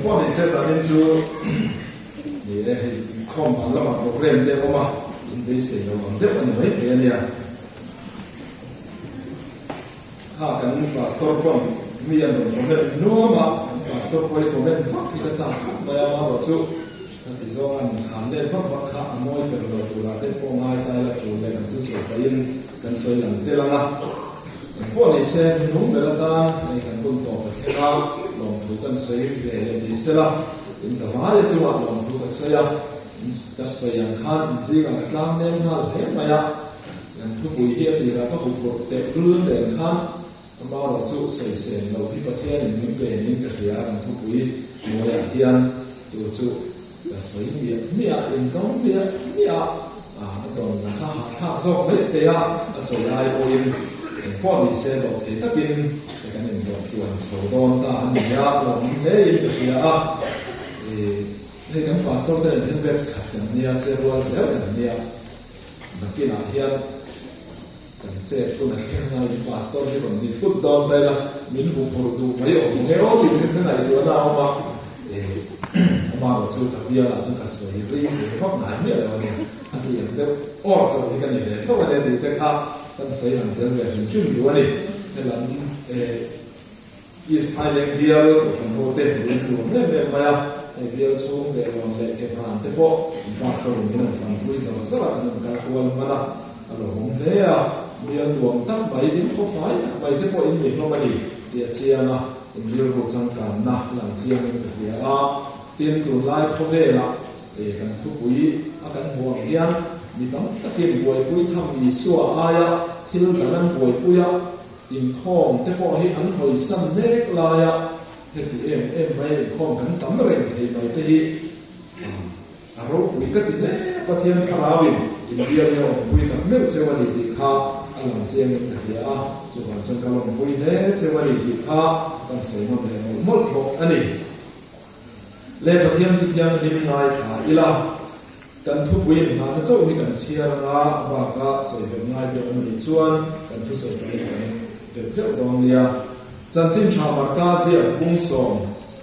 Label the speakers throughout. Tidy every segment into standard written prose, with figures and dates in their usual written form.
Speaker 1: Engpawh ni se zanin chu ni e, hei inkhawm dan lamah program te a awm a, in beisei lo ang deuh a ni maithei a nia. Kha kan pastor pawn mi an rawn comment nuam a, kan pastor pawh hi comment vak hi ka chak khawp mai a, amaherawh chu ka ti zawng a, min chhan let vak vak kha a mawi ber lo turah te pawh ngai ta ila tul leh kan thusawi pahin kan sawi lang tel ang a. Engpawh ni se hnung ber atan hei kan hun tawp a thleng a, lawmthu kan sawi ve leh ni sela, in zavaia chungah lawmthu ka sawi a, ka sawi ang khan in zingah ka tlang nem nghal hle mai a. Kan thupui hi a tirah ka huphurh teh lul nen khan amarawh chu sawisel lo hi Pathianin min pe niin ka hria a, kan thupui hnuaiah hian chu chu ka sawi miah miah, indawng miah miah a, a dawnna kha hahthlak zawk mai thei a, a sawi lai pawhin engpawh ni se dawh thei takin kan indawh tluan chho dawn ta a ni a, lawm hlein ka hria a. Hei kan pastor te nen hian batch khat kan nia, che rual zel kan nia. Nakinah hian kan chet hun a thleng a, in pastor hi rawn ni thut dawn ta ila, min huphurh duh mai awm nge aw tih hi ka ngaihtuahna a awm a, eh amaherawh chu ka bialah chuan ka sawi ri ve vak ngai miah lo a nia, a hliam deuh awr chauh hi ka ni ve tho a nia tih te kha kan sawi lang tel ve hrim hrim duh a ni. Helam eh. East Phaileng bial kohhran ho te min nuam em em mai a, hei bial chhung leh rawn leh ke hran te pawh pastor in min rawn fanpui zawr zawr a, kan rawn kal kual hman a, a lawmawm hle a, bial nuam tak mai ding khaw fai tak mai te pawh in ni hlawm a ni tih a chiang a, in rilru changkanna lang chiang in ka hria a, tin tunlai khawvelah kan thupui a kan hmuh ang hian mi tam takin buaipui tham Isua aia thil dang an buaipui a, Inkhawm te pawh hi an hawisan mek laia heti em em mai inkhawm kan tam reng thei mai te hi a ropui ka ti hle. Pathian thlarauin inbial hi a awmpui tak meuh cheu a ni tih kha a lang chiangin ka hria a, chuvang chuan ka lawmpui hle cheu a ni tih kha kan sawi ngawt leh mawlh mawlh bawk a ni. Le Pathian chu thianghlim ngaithla ila. Kan thupui inhmahna chauh hi kan chhiar anga a baka sawi belh ngai te awm anih chuan kan thusawi pahin kan belh zeuh dawn nia. Chanchin tha Marka ziak bungsawm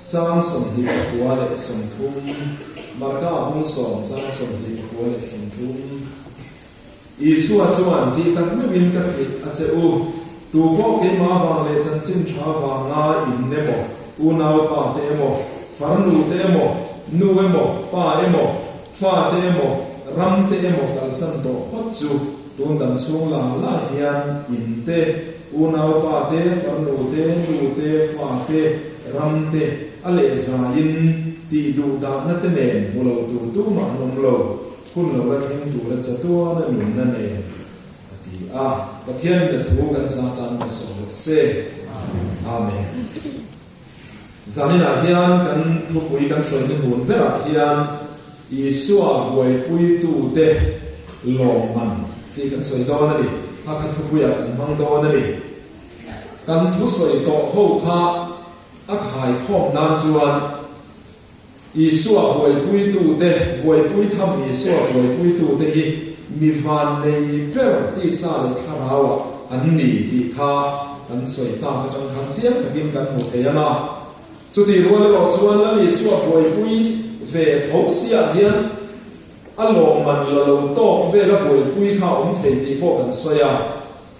Speaker 1: chang 29 leh 30 Marka bungsawm chang 29 leh 30 Isua chuan tih tak meuhin ka theih a che u, tu pawh keimah vang leh chanchin tha vanga in emaw, unaupa te emaw, farnu te emaw, nu emaw, pa emaw, fa te emaw, ram te emaw kalsan tawh phawt chu tun dam chhung la la hian in te, unaupa te, farnu te, nu te, fa te, ram te a leh zaiin tih duh dahna te nen hmu lo tur tumah an awm lo. Hun lo la thleng tura chatuana nunna nen, a ti a. Pathianin a thu kan za tan ka sawm rawh se. Amen. Zaninah hian kan thupui kan sawi hnuhnun berah hian Isua buaipuitute lawmman tih kan sawi dawn a ni. Kha kha thupuiah kan hmang dawn a ni. Kan thusawi tawh ho kha a khaikhawm nan chuan Isua buaipuitute, buaipui tham Isua buaipuitute hi mi vannei ber tisa leh thlarauah an ni tih kha kan sawi tak atang khan chiang takin kan hmu thei ang a. Chutih rual erawh chuan Lal Isua buaipui ve tho siah hian a lawmman la lo tawk vela buaipui kha a awm thei tih pawh kan sawi a.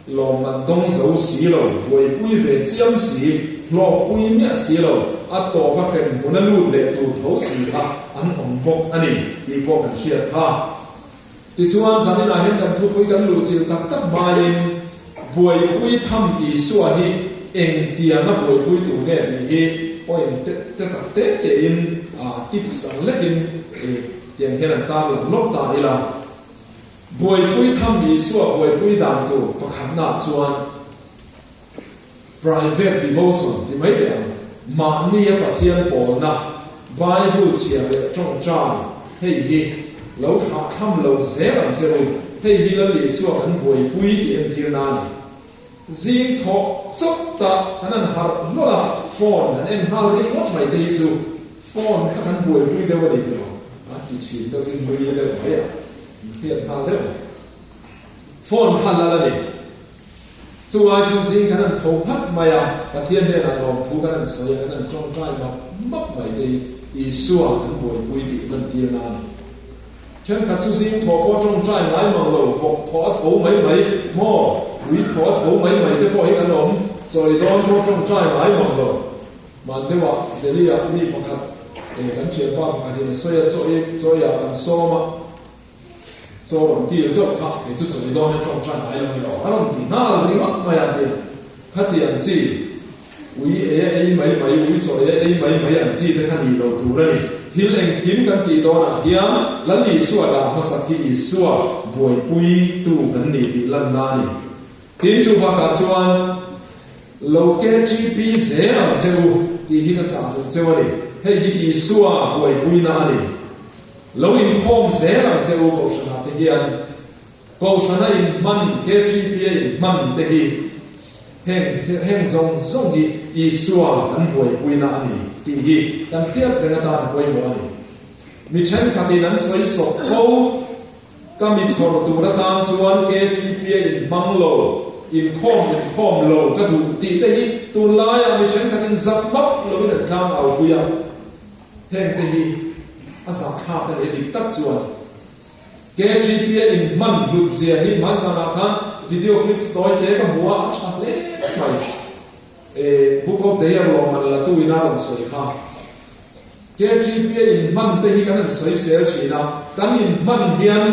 Speaker 1: Lawmman dawng zo si lo, buaipui ve chiam si, hlawkpui miah si lo, a tawp a hrem hmun a lut leh tur tho si kha an awm bawk a ni tih pawh kan hriat kha. Tichuan, zaninah hian kan thupui kan luhchilh tak tak hmain buaipui tham Isua hi engtianga buaipui tur nge tih hi point te te tak te tein tips ang lekin tiang hian an tarlang lawk ta ila. Buaipui tham Isua buaipui dan tur pakhatnaah chuan private devotion ti mai teh ang, mahnia Pathian pawlna, Bible chhiar leh tawngtai, hei hi lo thlahthlam lo zel ang che u, hei hi Lal Isua kan buaipui tih entir na a ni. Zing thawh chauh ta kan han harh hlawlh a, phone han en nghal ringawt mai te hi chu phone kha kan buaipui deuh a ni tih lo a ti thin deuh zing nui deuh mai a, in hriat nghal deuh mai. Phone kha lal a ni. Chu ai chuan zing kan han tho phat mai a, Pathian hnenah lawmthu kan han sawi a, kan han tawngtai map map mai te hi Isua kan buaipui tih lantirna a ni. Thenkhat chu zing thawh pawh tawngtai ngai mang lo, vawk thawh a tho mai mai maw, ui thawh a tho mai mai te pawh hi kan awm, chawi dawn pawh tawngtai ngai mang lo. Hman deuhah Delhi-ah mi pakhat, kan thianpa pakhatin a sawi a, chaw ei chawiah kan sawm a, Chaw rawn kil chauh kha kei chu chawi dawn hian tawngtai ngai lo ni aw a rawn ti nghal ringawt mai a ti. Khatiang chi ui ei a ei mai mai, ui chaw ei a ei mai mai ang chi te kha ni lo tur a ni. Thil engkim kan tih dawnah hian Lal Isua dah hmasak hi Isua buaipui tu kan ni tih lanna a ni. Tin chu bakah chuan lo KGP zel ang che u tih hi ka chah duh cheu a ni. Hei hi Isua buaipuina a ni. Lo inkhawm zel ang che u Kohhranah te hian Kohhrana inhman, KTP-a inhman te hi heng heng zawng zawng hi Isua kan buaipuina a ni tih hi kan hriat reng atan a pawimawh a ni. Mi thenkhatin an sawi sawp fo, ka mi chhawr tur atan chuan KTP-a inhmang lo, inkhawm inkhawm lo ka duh tih te hi tunlaiah mi thenkhatin zak map loin an tlang aupui a. Heng te hi a zahthlak a ni dik tak chuan KGP-a inhman hlut zia hi hmanzanah khan video clips tawi te ka hmu a, a tha hle mai. E Book of the Year lawmman la tu ina rawn sawi kha. KGP-a inhman te hi kan han sawi sel thin a, kan inhman hian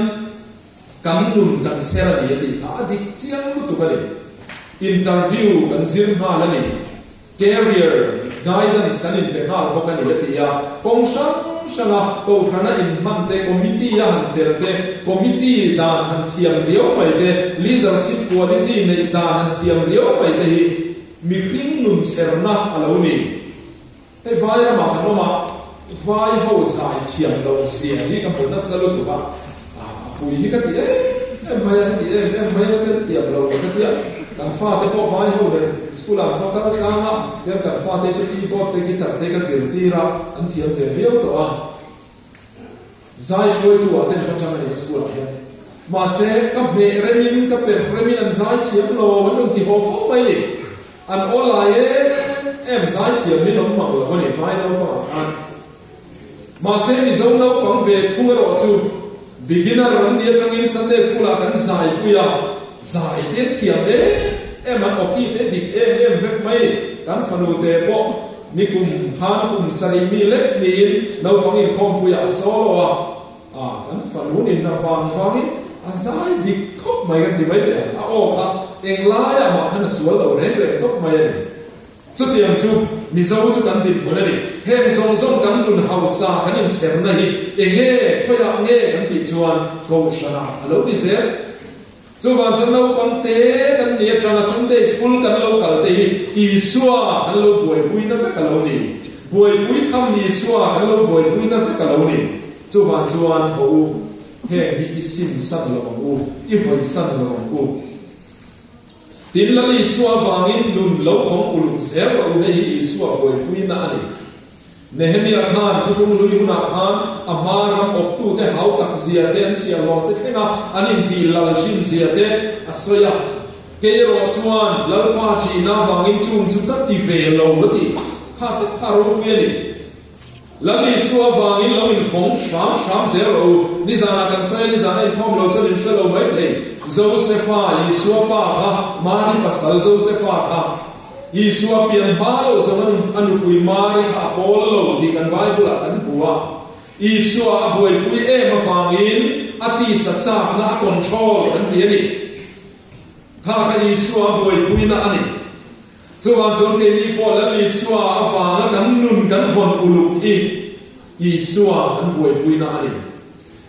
Speaker 1: kan nun kan chher a ni a tih kha a dik chiang lutuk a ni. Interview kan zir nghal a ni. Career guidance kan inpe nghal bawk a ni a ti a, kawng hrang hranga Kohhrana inhman te, committee a han tel te, committee dan han thiam riau mai te, leadership quality neih dan han thiam riau mai te hi mihring nun chherna a lo ni. Hei vai ramah kan awm a, vai ho zai thiam lo zia hi ka hmu nasa lutuk a, a pui hi ka ti em em mai a, heti em em mai a ka thiam lo ka tia, kan fate pawh vai ho nen school ah an va kal tlang a, tiang kan fate chu keyboard te guitar te ka zirtir a, an thiam ve viau tawh a. Zai hruaitu ah ten va tang a ni school ah hian. Mahse ka hmeh remin ka perh remin an zai thiam lo an rawn ti haw fo mai ni. An aw lai em em zai thiam hi an awm mang lo a ni vai naupang ah khan. Mahse Mizo naupang ve thung erawh chu beginner an ni atangin Sunday school ah kan zai pui a, zai te thiam em em an awki te dik em em vek mai ni. Kan fanu te pawh Ni kum khan kum sarih mi lek niin naupang inkhawmpuiah a solo a, a kan fanu ninna vang vangin a zai dik khawp mai kan ti mai teh ang, a aw kha englaiah mah khan a sual lo reng reng tawp mai a ni. Chutiang chu Mizo chu kan dinhmun a ni. Heng zawng zawng kan nun hausa kan inchherna hi enge khawiah nge kan tih chuan Kohhranah a lo ni zel. Chuvang chuan naupang te kan ni atanga Sunday School kan lo kal te hi Isua kan lo buaipuina vek a lo ni. Buaipui tham Isua kan lo buaipuina vek a lo ni. Chuvang chuan haw u, heng hi i sim san lo ang u, i hawi san lo ang u. Tin, Lal Isua avangin nun lo khawng uluk zel rawh u, hei hi Isua buaipuina a ni. Nehemia khan thuthlung hlui hunah khan a hma ram awptute hau tak zia te an chhiahhlawh te thlenga an intih lal thin zia te a sawi a. Kei erawh chuan Lalpa ṭihna avangin chung chu ka ti ve lo a ti. Kha te kha ropui a ni. Lal Isua avangin lo inkhawng hram hram zel rawh u. Nizanah kan sawi a, nizan a inkhawm lo chuan in hre lo mai thei. Josefa, Isua pa kha, Mari pasal Josefa kha, Isua pian hma lo zawng a nupui Mari kha a pawl lo tih kan Bible-ah kan hmu a. Isua a buaipui em avangin a tisa chakna a control kan ti a ni. Kha kha Isua a buaipuina a ni. Chuvang chuan keini pawh Lal Isua avanga kan nun kan vawn uluk hi Isua kan buaipuina a ni.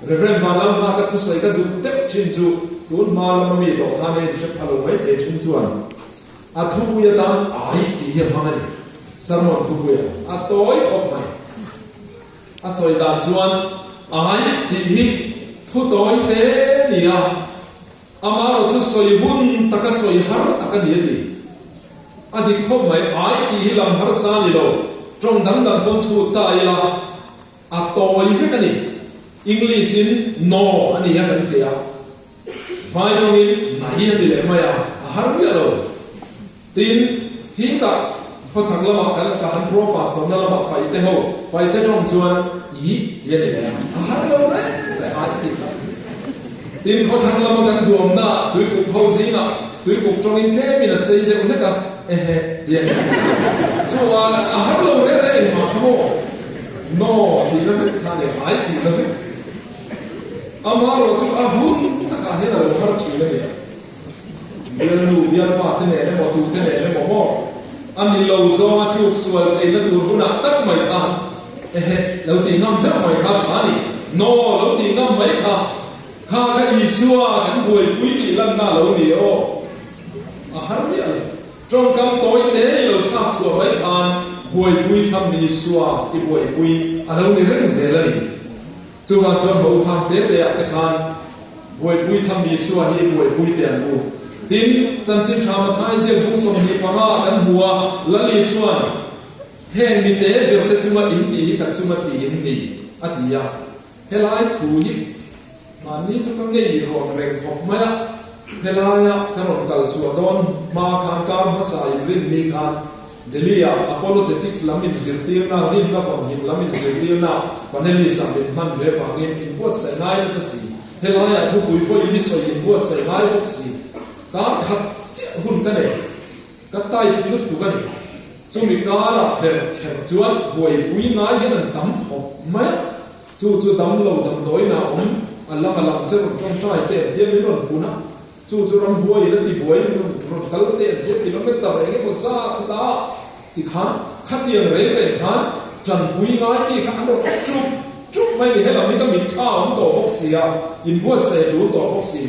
Speaker 1: Rev. Vanlalhma ka thusawi ka duh deuh thin chu tun hma lama mi tawh khan a inhre pha lo maithei thin chuan, A thupui atan ai tih hi a hmang a ni. Sermon thupuia a tawi khawp mai. A sawi dan chuan ai tih hi thu tawi te ni a, amaherawh chu sawi hun taka sawi har tak a ni a ti. A dik khawp mai, ai tih hi lam harsa a ni lo, tawng dang dang pawn chhut ta ila a tawi vek a ni. English in no a ni a kan ti a. Vai tawngin nai a ti leh mai a, a har miah lo. Tin, khitah khawchhak lamah kan ka han pro pastor na lamah Paite ho, Paite tawng chuan i ti a ni leh a, a har lo reng reng a i tih kha. Tin, khawchhak lama kan zuamna ah tuikuk ho zingah tuikuk tawngin tlemin a sei deuh hlek a, ehe ti a ni. Chuan a har lo reng reng engmah kha maw? No tih na vek kha a ni, ai tih na vek. Amaherawh chu a hun takah hian a lo har thin a ni a. Bialnu, bialpa te nen emaw, tute nen emaw maw? A ni lo zawnga tluk sual theihna tur hunah tak mai khan ehe lo tih ngam zeuh mai kha tha a ni. No lo tih ngam mai kha, kha kha Isua kan buaipui tih lanna a lo ni aw. A har miah lo. Tawngkam tawi te i lo chhak chhuah mai khan buaipui tham Isua i buaipui a lo ni reng zel a ni. Chuvang chuan ho khang te te ah te khan buaipui tham Isua hi buaipui te an u. Tin, chanchin tha Mathai ziak bung 25 kan hmu a, Lal Isua'n, Heng mi te ber te chunga in tih hi ka chunga tiin ni, a ti a. Helai thu hi mahni chu ka ngei rawn reng khawp mai a, helaia ka rawn kal chhuah dawn hma khan kar hmasa in rin ni khan Delhi-ah Apologetics lam inzirtirna, rinna vawnhim lam inzirtirna panelist-ah min hman ve vangin inbuatsaih ngai nasa si. Helaiah thupui vawi ni sawi inbuatsaih ngai bawk si. Kar khat chiah hun ka nei. Ka type lutuk a ni. Chumi karah ber kher chuan buaipui ngai hian an tam khawp mai a. Chu chu damlo damdawiin a awm, a lam a lam che rawn tawngtai te an tia min rawn pun a. Chu chu ramhuai in a ti buai in rawn kal teh an tia kilometer eng emaw zat a ta ti khan khatiang reng reng khan tanpui ngai mi kha an rawn awm chup chup mai ni helam hi ka mit kha a awm tawh bawk si a inbuatsaih a tul tawh bawk si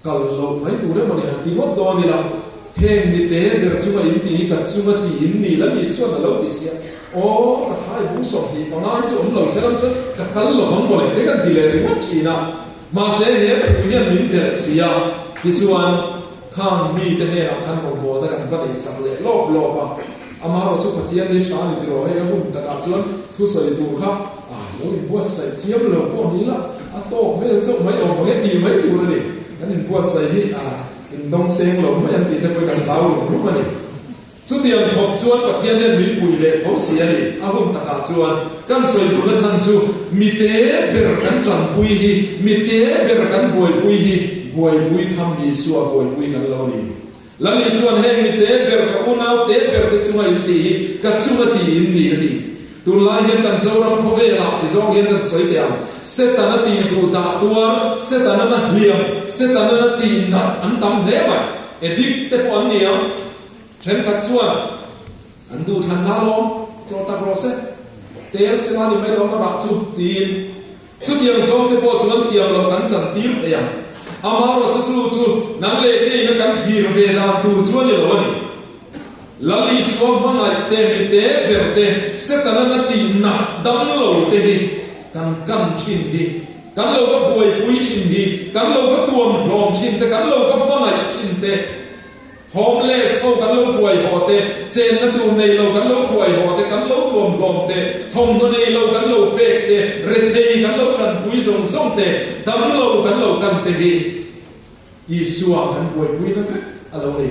Speaker 1: kal loh mai tur emaw ni han ti ngawt dawn ila heng ni te ber chunga in tih hi ka chunga tih in ni la ni suan a lo ti sia aw ka thai bung 25 hi chu awm lo se lam chuan ka kal lovang mawle te kan ti leh ringawt thin a. Mahse, he thu hian min delh si a, tichuan, khang mite hnenah khan rawngbawlna kan va nei sak leh lawp lawp a. Amaherawhchu Pathian hi tha a ni tiraw, hei a hun takah chuan thusawi tur kha a lo inbuatsaih chiam lo pawh ni la, a tawk vel chauh mai awm ang e tih mai tur a ni. Kan inbuatsaih hi a indawng seng lo mai ang tih te pawh hi kan hlau rum rum a ni. Chutiang khawp chuan Pathian hian min pui leh tho si a ni. A hun takah chuan kan sawi duhna chhan chu mite ber kan tanpui hi, mite ber kan buaipui hi buaipui tham Isua buaipui kan lo ni. Lal Isua'n heng mite ber ka unau te ber te chunga in tih hi ka chunga tih in ni a ti. Tunlai hian kan Zoram khawvelah ti zawng hian kan sawi teh ang. Setana tih duh dah tuar, Setana na hliam, Setana na tih nat an tam hle mai. Addict te pawh an ni ang. Thenkhat chuan an duhthlan na lawm chaw tak rawh se, tel sela ni mai lawm a rah chu tiin chutiang zawng te pawh chuan thiam loh kan chan tir thei ang. Amaherawhchu chu chu nang leh keiin a kan thlir ve dan tur chu a ni lo a ni. Lal Isua hmangaih te, mite ber te, Setana na tih nat dam lo te hi kan kan thin hi, kan lo va buaipui thin hi, kan lo va tuam hlawm thin te, kan lo va hmangaih thin te, Homeless ho kan lo huai haw te, chenna tur nei lo kan lo huai haw te, kan lo tuam hlawm te, thawmhnaw nei lo kan lo pek te, rethei kan lo tanpui zawng zawng te, damlo kan lo kan te hi Isua kan buaipuina vek a lo ni.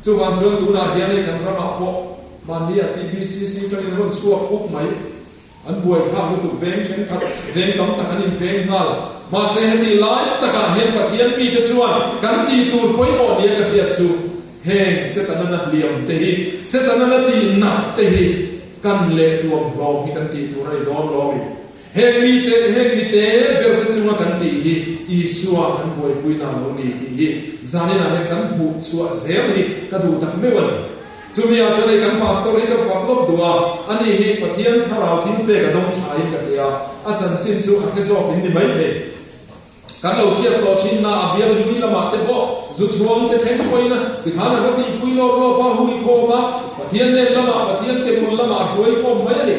Speaker 1: Chuvang chuan tunah hian hei kan ramah pawh mahni a TBCC tangin rawn chhuak uk mai. An buai thlak lutuk veng thenkhat, veng tam tak an inveng nghal. Mahse heti lai takah hian Pathian mite chuan kan tih tur pawimawh nia ka hriat chu heng Setana na hliam te hi, Setana na tih nat te hi kan leh tuam hlawm hi kan tih tur a ni dawn lo a mi? Heng mite, heng mite ber te chunga kan tih hi Isua kan buaipui na lo ni tih hi zaninah hian kan hmuh chhuah zel hi ka duh tak meuh a ni. Chumi ah chuan hei kan pastor hi ka fak lawk duh a, ani hi Pathian thlarau thil pek a dawng tha in ka hria, a chanchin chu a hre zawk in ni mai thei. Kan lo hriat tawh thin na a bial hlui lamah te pawh zu chhuang te thleng pawhin a tikhan a va tihpui lawp lawp a, hui khawm a, Pathian nen lamah Pathian ke bul lamah a hruai khawm mai a ni.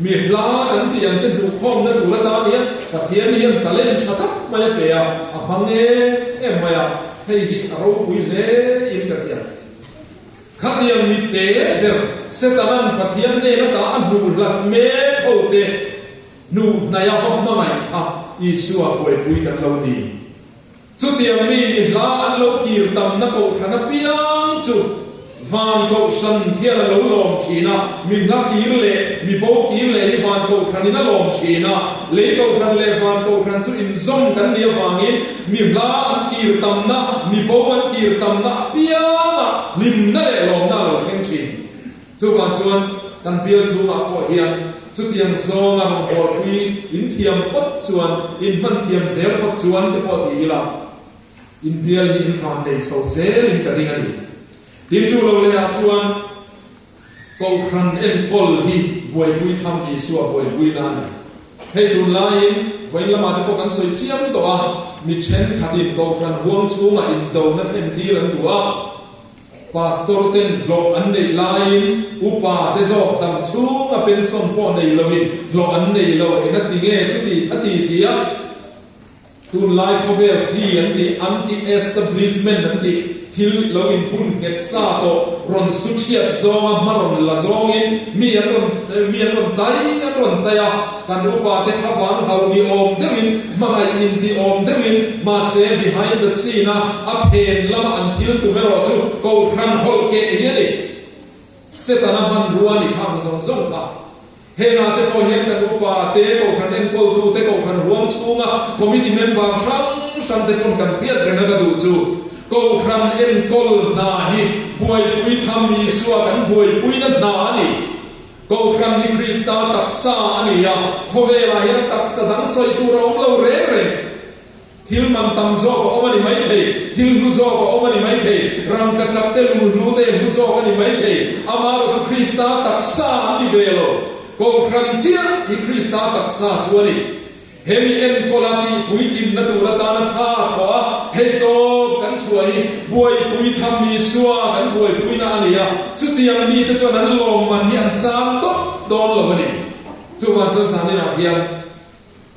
Speaker 1: Mi hla kan tih ang te hmuh khawmna tur atan hian Pathian hian talent tha tak mai a pe a, a hmang em em mai a, hei hi a ropui hle in ka hria. Khatiang mi te ber Setanan Pathian hnen ata a hmuh hlat mek ho te hnuh hnaih a va hmangaih kha Isua buaipui kan lo ni. Chutiang mi mi hla an lo kir tamna kohhran apiang chu van kohhran hian a lo lawm thin a, mi hla kir leh mi bo kir leh hi van kohhranin a lawm thin a. Lei kohhran leh van kohhran chu inzawm kan nih avangin mi hla an kir tamna, mi bo an kir tamna apiangah hlimna leh lawmna a lo thleng thin. Chuvang chuan kan bial chhungah pawh hian chutiang zawnga rawngbawlpui in thiam phawt chuan, in hman thiam zel phawt chuan te pawh ti ila, in bial hi in van nei chho zelin ka ring a ni. Tin chu lo lehah chuan Kohhran enkawl hi buaipui tham Isua buaipuina a ni. Hei tunlaiin vawiin lamah te pawh kan sawi chiam tawh a, mi thenkhatin Kohhran huang chhungah indona thlen tir an duh a, Pastor ten hlawh an neih laiin upa te zawk dam chhunga pension pawh nei loin hlawh an nei lo eng a ti nge chuti kha ti tia tunlai khawvel hri an tih anti-establishment an tih thil lo inhun nghet sa tawh rawn su thiat zawnga hma rawn la zawngin mi an rawn mi an rawn tai an rawn tai a. Kan upa te thla vang hau ni awm deuhin, hmangaih in ti awm deuhin, mahse behind the scene a a phen lama an thil tum erawh chu Kohhran hawlh keh hi a ni. Setana hmanrua ni kha ang zawng zawng kha. Hengah te pawh hian kan upa te, Kohhran enkawltu te, Kohhran huang chhunga committee member hrang hrang te pawn kan hriat reng a ka duh chu Kohhran enkawl hna hi buaipui tham Isua kan buaipuina hna a ni. Kohhran hi Krista taksa a ni a, khawvelah hian taksa dang sawi tur a awm lo reng reng. Thil man tam zawk a awm a ni mai thei, thil hlu zawk a awm a ni mai thei, rangkachak te lunghlu te hlu zawk a ni mai thei, amaherawhchu chu Krista taksa an ni ve lo. Kohhran chiah hi Krista taksa chu a ni. Hemi enkawla tihpuitlingna tur atana tha thawh a, theihtawp kan chhuah hi buaipui tham Isua kan buaipuina a ni a, chutiang mite chuan an lawmman hi an chang tawp dawn lo a ni. Chuvang chuan zaninah hian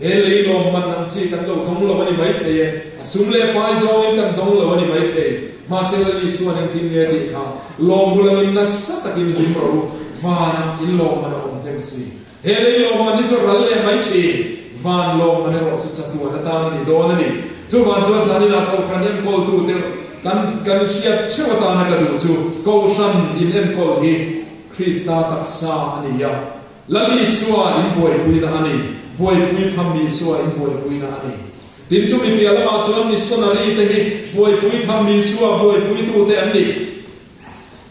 Speaker 1: he lei lawmman ang chi kan lo dawng lo a ni maithei e, a sum leh pai zawngin kan dawng lo a ni maithei, mahse Lal Isua'n engtin nge tih kha lawm bulangin nasa takin hlim rawh u, vanah in lawmman a awm hnem si. He lei lawmman hi chu ral leh mai thin, van lawmman erawh chu chatuan atan a ni dawn a ni. Chuvang chuan zaninah Kohhran enkawltute kan kan hriat theuh atana ka duh chu Kohhran in enkawl hi Krista taksa a ni a, Lal Isua in buaipuina a ni, buaipui tham Isua in buaipuina a ni. Tin chumi piah lamah chuan missionary te hi buaipui tham Isua buaipuitute an ni.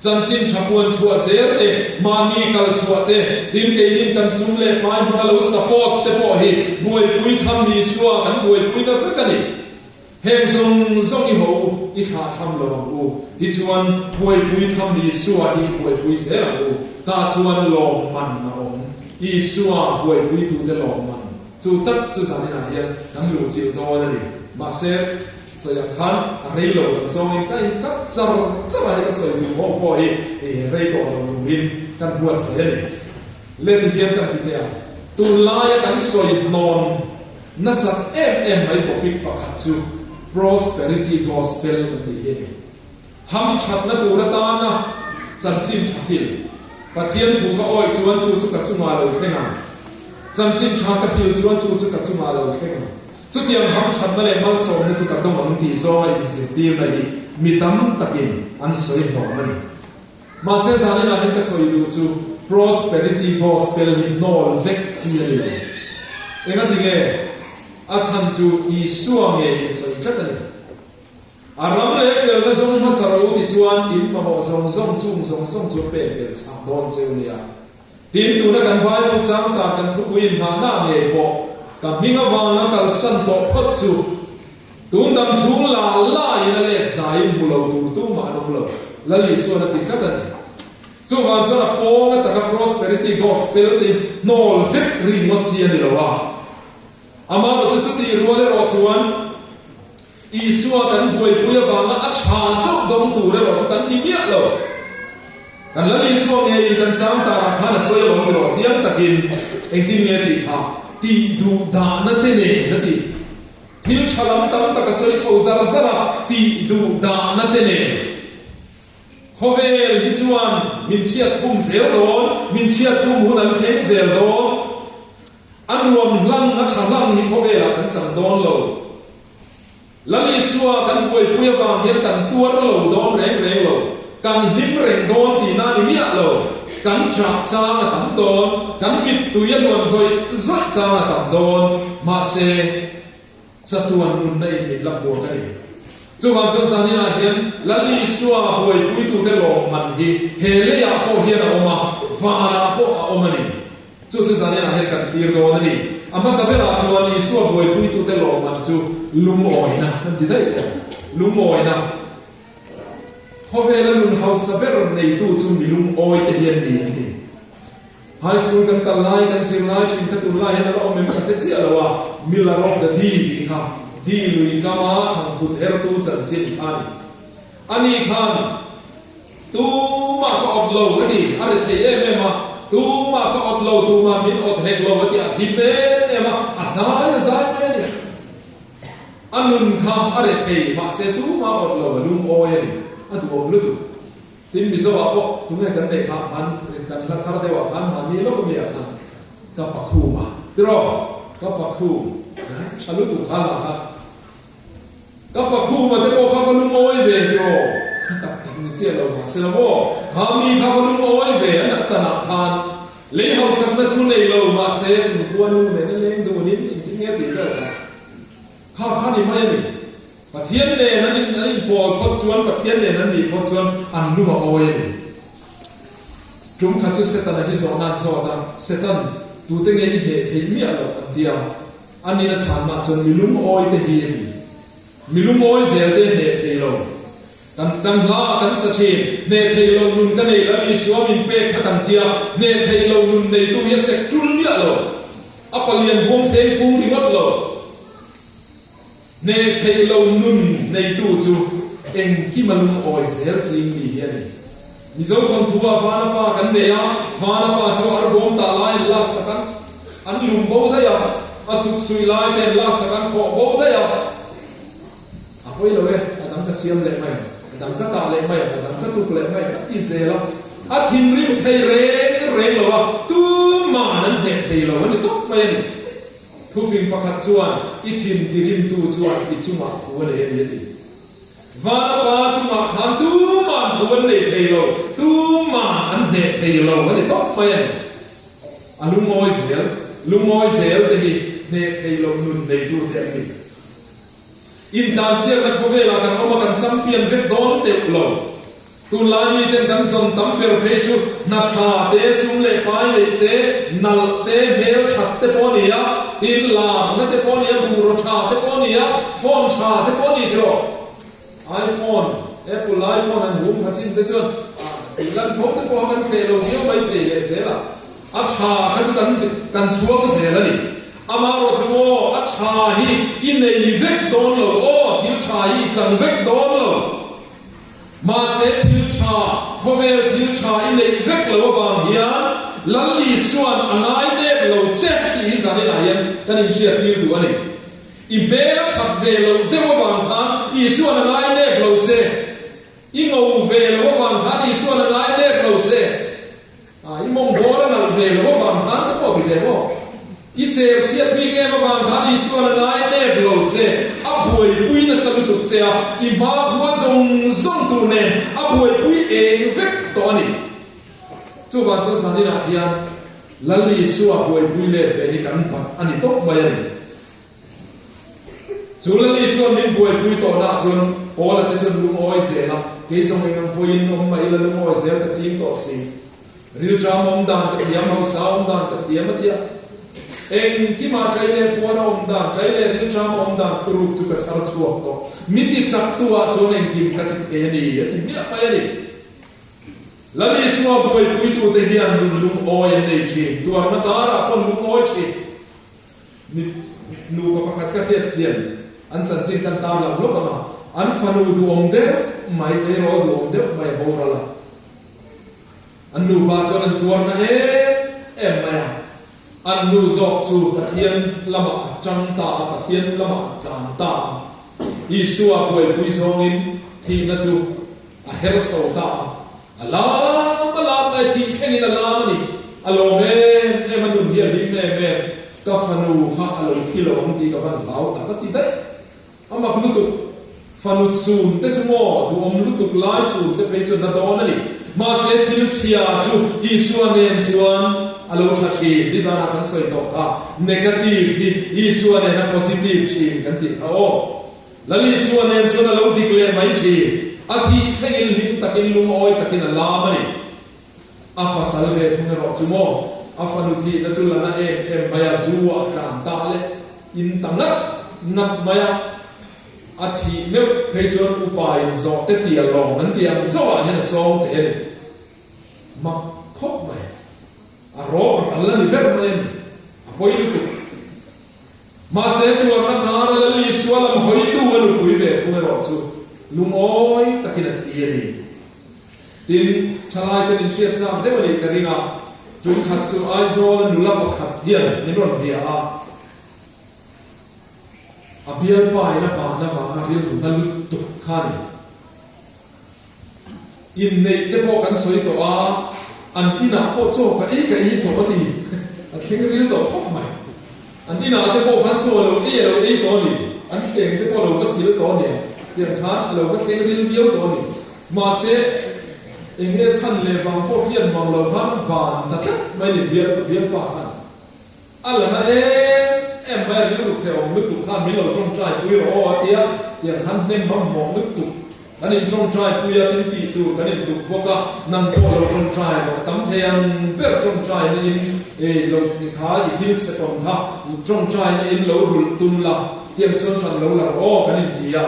Speaker 1: Chanchin tha puan chhuah zel te, mahni kal chhuah te, tin keinin kan sum leh hmai hmanga lo support te pawh hi buaipui tham Isua kan buaipui na vek a ni. Heng zawng zawng i ho u, i thlah tham lo ang u. Tichuan, buaipui tham Isua hi i buaipui zel ang u. Tah chuan lawmman a awm. Isua buaipuitute lawmman chu tak chu zaninah hian kan luhchilh dawn a ni. Mahse, Sawiah khan a rei lo lam zawngin ka in kat char char a, hei ka sawi duh ho pawh hi rei tawh lo turin kan buatsaih a ni. Le ti hian kan ti teh a, tunlaia kan sawi hnawn nasat em em mai topic pakhat chu Prosperity Gospel kan tih hi a ni. Hamthatna tur atana chanchin tha hil. Pathian thu ka awih chuan chu chu ka chungah lo thleng ang. Chanchin tha ka hil chuan chu chu ka chungah lo thleng ang. Chutiang hamthatna leh malsawmna chu ka dawng ang tih zawnga inzirtirna hi mi tam takin an sawi hlawm a ni. Mahse zaninah hian ka sawi duh chu Prosperity Gospel hi hnawl vek chi a ni lo. Engati nge? A chhan chu Isua ngei in sawi tlat a ni. A ram leh felna zawng hmasa ro ti chuan in mamawh zawng zawng chung zawng zawng chu a pek belh chhah dawn cheu nia. Tin, tuna kan Bible chang tan kan thupui inngahna ngei pawh ka hming avanga kalsan tawh phawt chu tun dam chhung la laiin a let zaiin hmu lo tur tumah an awm lo, Lal Isuan a ti tlat a ni. Chuvang chuan a pawnga taka prosperity gospel te hi hnawl vek ringawt chi a ni lo a. Amaherawhchu chutih rual erawh chuan Isua kan buaipui avanga a tha chauh dawng tur erawh chu kan ni miah lo. Kan Lal Isua ngeiin kan chang tarah khan a sawi alawm ti rawh chiang takin engtin nge tih kha tih duh dahna te nen a ti. Thil tha lam tam tak a sawi chho zar zar a, tih duh dahna te nen. Khawvel hi chuan min chhiat khum zel dawn, min chhiat khum hun an thleng zel dawn. A nuam hlang, a tha hlang hi khawvelah kan chang dawn lo. Lal Isua kan buaipui avang hian kan tuar lo dawn reng reng lo, kan hlim reng dawn tihna a ni miah lo. Kan ṭah chang a tam dawn, kan mittui a luan zawih zawih chang a tam dawn. Mahse, chatuan nunna in min la hmuak a ni. Chuvang chuan zaninah hian Lal Isua buaipuitute lawmman hi he leiah pawh hian a awm a, vanah pawh a awm a ni. Chu chu zaninah hian kan thlir dawn a ni. A hmasa berah chuan Isua buaipuitute lawmman chu lungawina an ti daih tawh. Lungawina. Khawvela nun hausa ber neitu chu mi lungawite hi an ni an ti. High school kan kal lai, kan zir lai thin kha tunlai hian a la awm em ka hre chiah lo a, Miller of the Dee tih kha Dee lui kama chhangphut hertu chanchin kha a ni. Ani khan Tumah ka awt lo a ti, a ri thei em em a, Tumah ka awt lo, tumah min awt hek lo a ti, a hlim em em a, a zai a zai mai a ni. A nun kha a ri thei, mahse tumah awt lo, a lungawi a ni, a duhawm lutuk. Tin, Mizoah pawh tunge kan neih kha khan kan hla thar deuhah khan mahni lawk ami ah khan ka pakhum a, tiraw? Ka pakhum, tha lutuk khan lah kha. Ka pakhuma te pawh kha ka lungawi ve tiraw? Ka tak tak ni chiah lo mahse lo maw? Kha mi kha ka lungawi ve an a chanah khan lei hausakna chu nei lo mahse chung khua nu nen a leng dunin engtin nge tih vel kha kha kha ni mai a ni. Pathian nen an in an inpawl phawt chuan Pathian nen an nih phawt chuan an lung a awi a ni. Tum khat chu Setana hi zawhna an zawt a, Setan, tute nge i hneh theih miah loh? an ti a. A nina chhanna chuan mi lungawi te hi a ni. Mi lungawi zel te hneh thei lo. Kan kan hla ah kan sa thin. Hneh thei lo nun ka nei Lal Isua min pek kha kan tia. Hneh thei lo nun neitu hi a sek tul miah lo. A palian huam theng thu ringawt lo. Hneh thei lo nun neitu chu engkima lungawi zel ching mi hi a ni. Mizo thawnthu ah Vana pa kan nei a, Vana pa chu arbawm tah lai an lak sak a, an lum bo daih a, a suk suih lai te an lak sak a, an khawh bo daih a. A hawi lo e, a dang ka siam leh mai ang, a dang ka tah leh mai ang, a dang ka tuk leh mai ang a ti zel a. A thinrim thei reng reng lo a, tuman an hneh thei lo a ni tawp mai a ni. Thufing pakhat chuan i thin tirimtu chuan i chungah thu a nei a ni a ti. Vana pa chungah khan tuman thu an nei thei lo, tuman an hneh thei lo a ni tawp mai a ni. A lungawi zel, lungawi zel te hi hneh thei lo nun neitu te an ni. Intlansiakna khawvelah kan awm a, kan champion vek dawn teuh lo. Tunlai miten kan zawn tam ber phei chu hna tha te, sum leh pai neih te, nalh te, hmel that te pawh a ni a, tin larna te pawh a ni a, bungraw tha te pawh a ni a, phone tha te pawh a ni tiraw? iPhone, Apple iPhone an hum kha chin te chuan tih lan fo te pawh a kan hreh lo viau mai thei leh zel a, a tha kha chu kan kan chhuang zel a ni. Amaherawh chu maw a tha hi i nei vek dawn lo aw, thil tha hi i chang vek dawn lo. Mahse thil tha, khawvel thil tha i neih vek lo avang hian Lal Isua'n a ngai nep lo che tih hi zaninah hian kan inhriat tir duh a ni. I hmel that ve loh deuh avang khan Isua'n a ngai nep lo che. I ngo ve loh avang khan Isua'n a ngai nep lo che. I mawng bawr a nalh ve lo avang khan ka pawh ti ve maw? I cher chhiat bik em avang khan Isua'n a ngai nep lo che, a buaipui nasa lutuk che a, i hma khua zawng zawng tur nen a buaipui eng vek tawh a ni. Chuvang chuan zaninah hian Lal Isua buaipui let ve hi kan bat a ni tawp mai a ni. Chu Lal Isua'n min buaipui tawhnaah chuan Paula te chuan lungawi zel a, kei zawng eng ang pawhin awm mah ila lungawi zel ka ching tawh si. Rilṭam awm dan ka thiam, hausa awm dan ka thiam a ti a. Engkimah tlai leh puan a awm dan, tlai leh rilṭam a awm dan thuruk chu ka chhar chhuak tawh. Mi ti chaktu-ah chuan engkim ka ti thei a ni, a ti hmiah mai a ni. Lal Isua buaipuitute hian nun lungawi an nei ṭhin, tuarna darah pawh an lungawi ṭhin. Mi nupa pakhat ka hriat chian an chanchin kan tar lang lawk ang a, an fanu duhawm deuh mai, tleirawl duhawm deuh mai a boral a. An nupa chuan an tuarna em em mai a, an nu zawk chu Pathian lamah a tang ta a, Pathian lamah a tlan ta a. Isua buaipui zawngin thihna chu a her chho ta a, a lam a lam mai, thih thlengin a lam a ni. A lawm em em, a nun hi a hlim em em, ka fanu kha a lo thi lo ang tih ka van hlau tak a ti daih. Ama. vak lutuk. Fanu sun te chu maw duhawm lutuk lai sun te phei chu na dawn a ni. Mahse thil chhia chu Isua nen chuan a lo tha thin. Nizanah kan sawi tawh kha, negative hi Isua nen a positive thin kan tih kha aw. Lal Isua nen chuan a lo dik leh mai thin. A thih thlengin hlim takin lungawi takin a lam a ni. A pasal ve thung erawh chu maw, a fanu thihna chu la na em em mai a, zu ah tlan ta leh in ta ngat ngat mai a, a thih meuh phei chuan upa in zawh te tia lawng an tih ang chauh ah hian a sawm teh a ni. Mak khawp mai. A rawp ral a ni ber mai a ni. A pawi lutuk. Mahse tuarna kara Lal Isua lam hawitu a nupui ve thung erawh chu lungawi takin a thi a ni. Tin, thalaite min hriat chak deuh a nih ka ring a, tunkhat chu Aizawl a nula pakhat hian min rawn bia a, a bialpa in a bahna vanga rilru na lutuk kha a ni. Inneih te pawh kan sawi tawh a, an inah pawh chaw ka ei ka ei tawh a ti, a thleng ril tawh khawp mai. An inah te pawh khan chaw a lo ei a lo ei tawh a ni, an thleng te pawh a lo va sil tawh a nia, tiang khan a lo va thleng ril viau tawh a ni. Mahse, eng nge chhan leh vang pawh hian mang lo khan ban ta tlat mai ni bial bialpa khan. A la na em em mai a, rilru hrehawm lutuk khan min lo tawngtai pui rawh aw a tia, tiang khan hnem mamawh lutuk. Kan in tawngtai pui a, tin tih tur kan in tuk bawk a, nang pawh lo tawngtai rawh, a tam thei ang ber tawngtai na in ei lo kha i thil chhe tawn kha tawngtai na in lo rulh tum la, tiang chuan tan lo la rawh aw kan in ti a.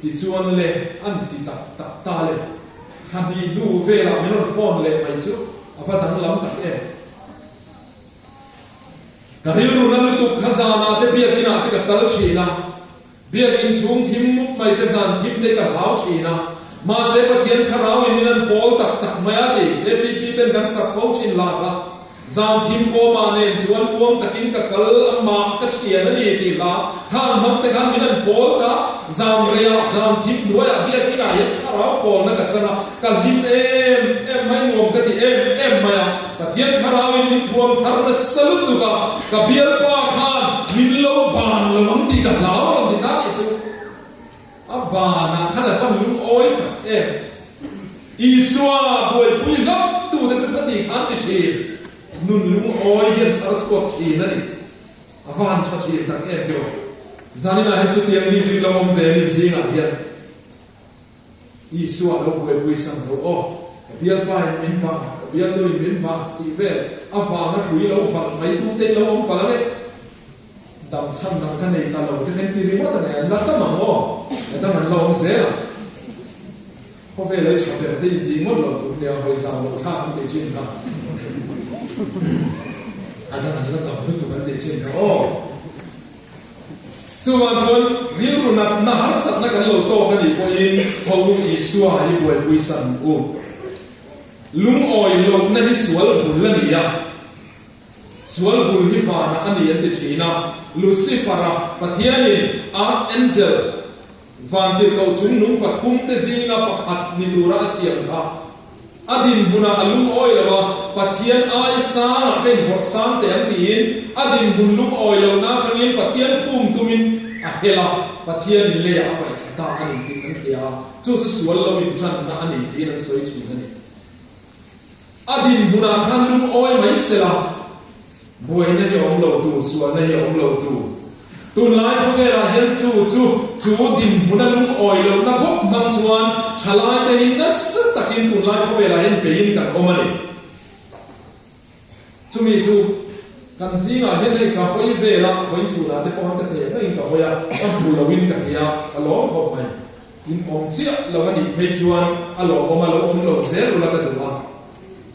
Speaker 1: Tichuan le an ti tak tak ta le, thla hnih hnu velah min rawn phone leh mai chu a va danglam tak em. Ka rilru na lutuk kha zanah te biakinah te ka kal thin a, biakin chhung thim mup mai te zan thim te ka hlau thin a, mahse Pathian thlarau in min an pawl tak tak mai a ti, ATP ten kan sak fo thin lak a, zan thim pawmah nen chuan uang takin ka kal a mah ka thian a ni tih hla khang hmang te khan min an pawl ta, zan reiah zan thim hnuaiah biakinah hian thlarau pawlna ka chan a, Ka hlim em em mai, nuam ka ti em em mai a, Pathian Thlarauin min thuam thar nasa lutuk a, ka bialpa khan min lo ban lo ang tih ka hlau rawn ti ta nih chu. A banah khan a va lungawi tak em. Isua buaipui hlauh tute chu ka tih khan ti thin, nun lungawi hian chhar chhuak thin a ni. A va han tha thin tak em tiraw. Zaninah hian chutiang mi chu i lo awm ve min zingah hian. Isua lo buaipui sang rawh aw, ka bialpa in min va, ka bialnu in min va tih vel avanga hrui lo valh mai tum te i lo awm palh ang e. Dam chhan dang ka nei ta lo te kha in ti ringawt a nei, an la tam ang aw, a dang an la awm zel ang. Khawvel ei tha ber te in tih ngawt loh tur nia, hawi zau loh thlak an tih chin kha. A dang an la tam lutuk an tih chin kha aw. Chuvang chuan rilru natna harsatna kan lo tawk a nih pawhin tho u Isua hi buaipui san u. Lungawi lohna hi sual bul a ni a, sual bul hi vanah a ni an ti thin a. Lucifer-a, Pathianin Archangel, Vantirhkoh chungnung pathumte zinga pakhat ni tura a siam kha a dinhmunah a lungawi lo a, Pathian ai sangah ka inhawrh sang teh ang tiin a dinhmun lungawi lohna atangin Pathian khum tumin a hel a, Pathianin leiah a paih thla ta a ni tih kan hria a, chu chu sual lo intanna a ni tiin an sawi thin a ni. A dinhmunah khan lungawi mai sela. Buaina hi a awm lo tur, sualna hi a awm lo tur. Tunlai khawvelah hian chu chu chu dinhmuna lungawi lohna bawk hmang chuan thalaite hi nasa takin tunlai khawvelah hian beiin kan awm a ni. Chumi chu kan zingah hian hei ka hawi vel a, vawiin chhunah te pawh han ka thei ang angin ka hawi a, ka hmu loin ka hria, ka lawm khawp mai. In awm chiah lo a nih phei chuan a lawmawm a lo awm lo zel ula ka duh a,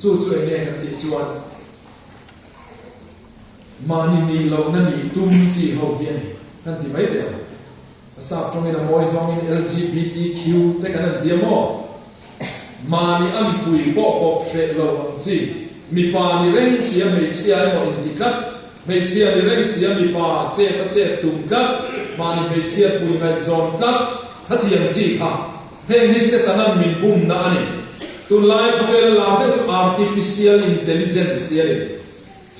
Speaker 1: chu chu eng nge kan tih chuan, Mahni nih lohna nih tum chi ho hi a ni kan ti mai teh ang. A sap tawngin a mawi zawngin LGBTQ te kan han ti a maw? Mahni a mipui pawh hawp hreh lo ang chi, mipa ni reng sia hmeichhia emaw inti tlat, hmeichhia ni reng sia mipa chet a chet tum tlat, mahni hmeichhia pui ngaihzawn tlat, khatiang chi kha Heng hi Setanan min bumna a ni. Tunlai khawvela lar deuh chu Artificial Intelligence tih a ni.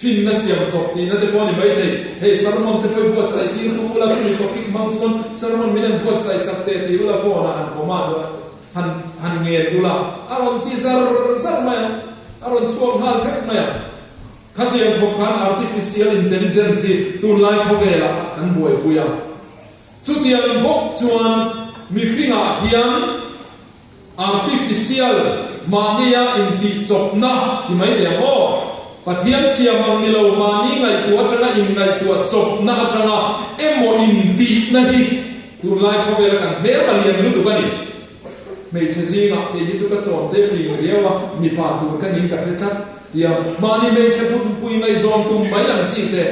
Speaker 1: Finna siam chawp tihna te pawh a ni maithei. Hei sermon te pawh i buatsaih tir tu ula chumi topic hmang chuan sermon min han buatsaih sak teh ti ula phone ah han command ula han han ngen ula a rawn ti zar zar mai ang, a rawn chhuak nghal vek mai ang. Khatiang khawp khan artificial intelligence hi tunlai khawvelah kan buaipui a. Chutiang bawk chuan mihringah hian Artificial, mahnia intihchawpna ti mai teh ang aw. Pathian siam ang ni lo mahni ngaihtuah atanga inngaihtuah chawpna atanga emaw intihna hi tunlai khawvela kan hmel a lian lutuk a ni. Hmeichhe zingah kei hi chu ka chawn te fing riau a, mipa tur ka ning ka hre tlat tia mahni hmeichhe pui ngaihzawn tum mai ang chi te.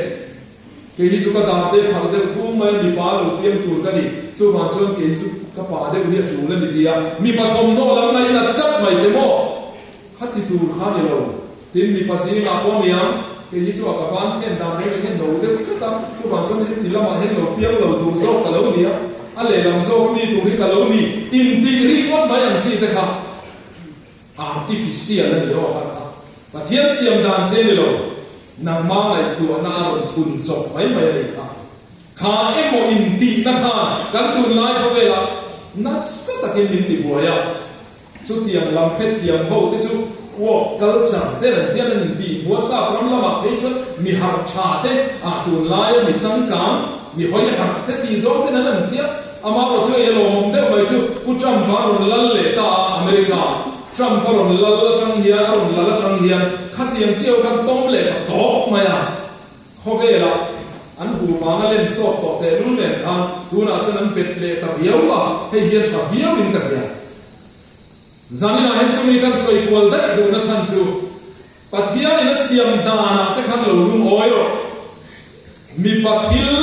Speaker 1: Kei hi chu ka dar te phar deuh thung mai a, mipa lo piang tur ka ni. Chuvang chuan kei hi chu ka pa deuh hi a tul a ni ti a, mipa thawmhnaw lam ngaih nat tlat mai te maw? Kha ti tur kha ni lo. Tin, mipa zingah pawh niang, kei hi chu a ka ban khen dan reng reng hian no deuh tlat a, chuvang chuan heti lamah hian lo piang lo tur zawk ka lo ni a, a lehlam zawk mi tur hi ka lo ni intih ringawt mai ang chi te kha. Artificial a ni aw kha kha. Pathian siam dan che ni lo, nangma ngaihtuahna a rawn thun chawp mai mai a nih kha. Kha emaw intihna khan kan tunlai khawvelah nasa takin min ti buai a. Chutiang lam hrethiam ho te chu work culture te an hian an intih hmu a, sap ram lamah phei chuan mi harh tha te, ah tunlaia mi changkang, mi hawi harh te tih zawng ten an an tia. Amaherawh chu ei a lawmawm deuh mai chu Pu Trump a rawn lal leh ta a, America Trump a rawn lal atang hian a rawn lal atang hian khatiang chiau khan tawm leh ta tawp mai a, khawvelah an hu vanga len sawk tawh tehlul nen khan tunah chuan an bet leh ta viau a, hei hi a tha viau in ka hria. Zaninah hian chumi kan sawi kual daih duhna chhan chu Pathianin a siam danah che khan lo lungawi rawh. Mipa thil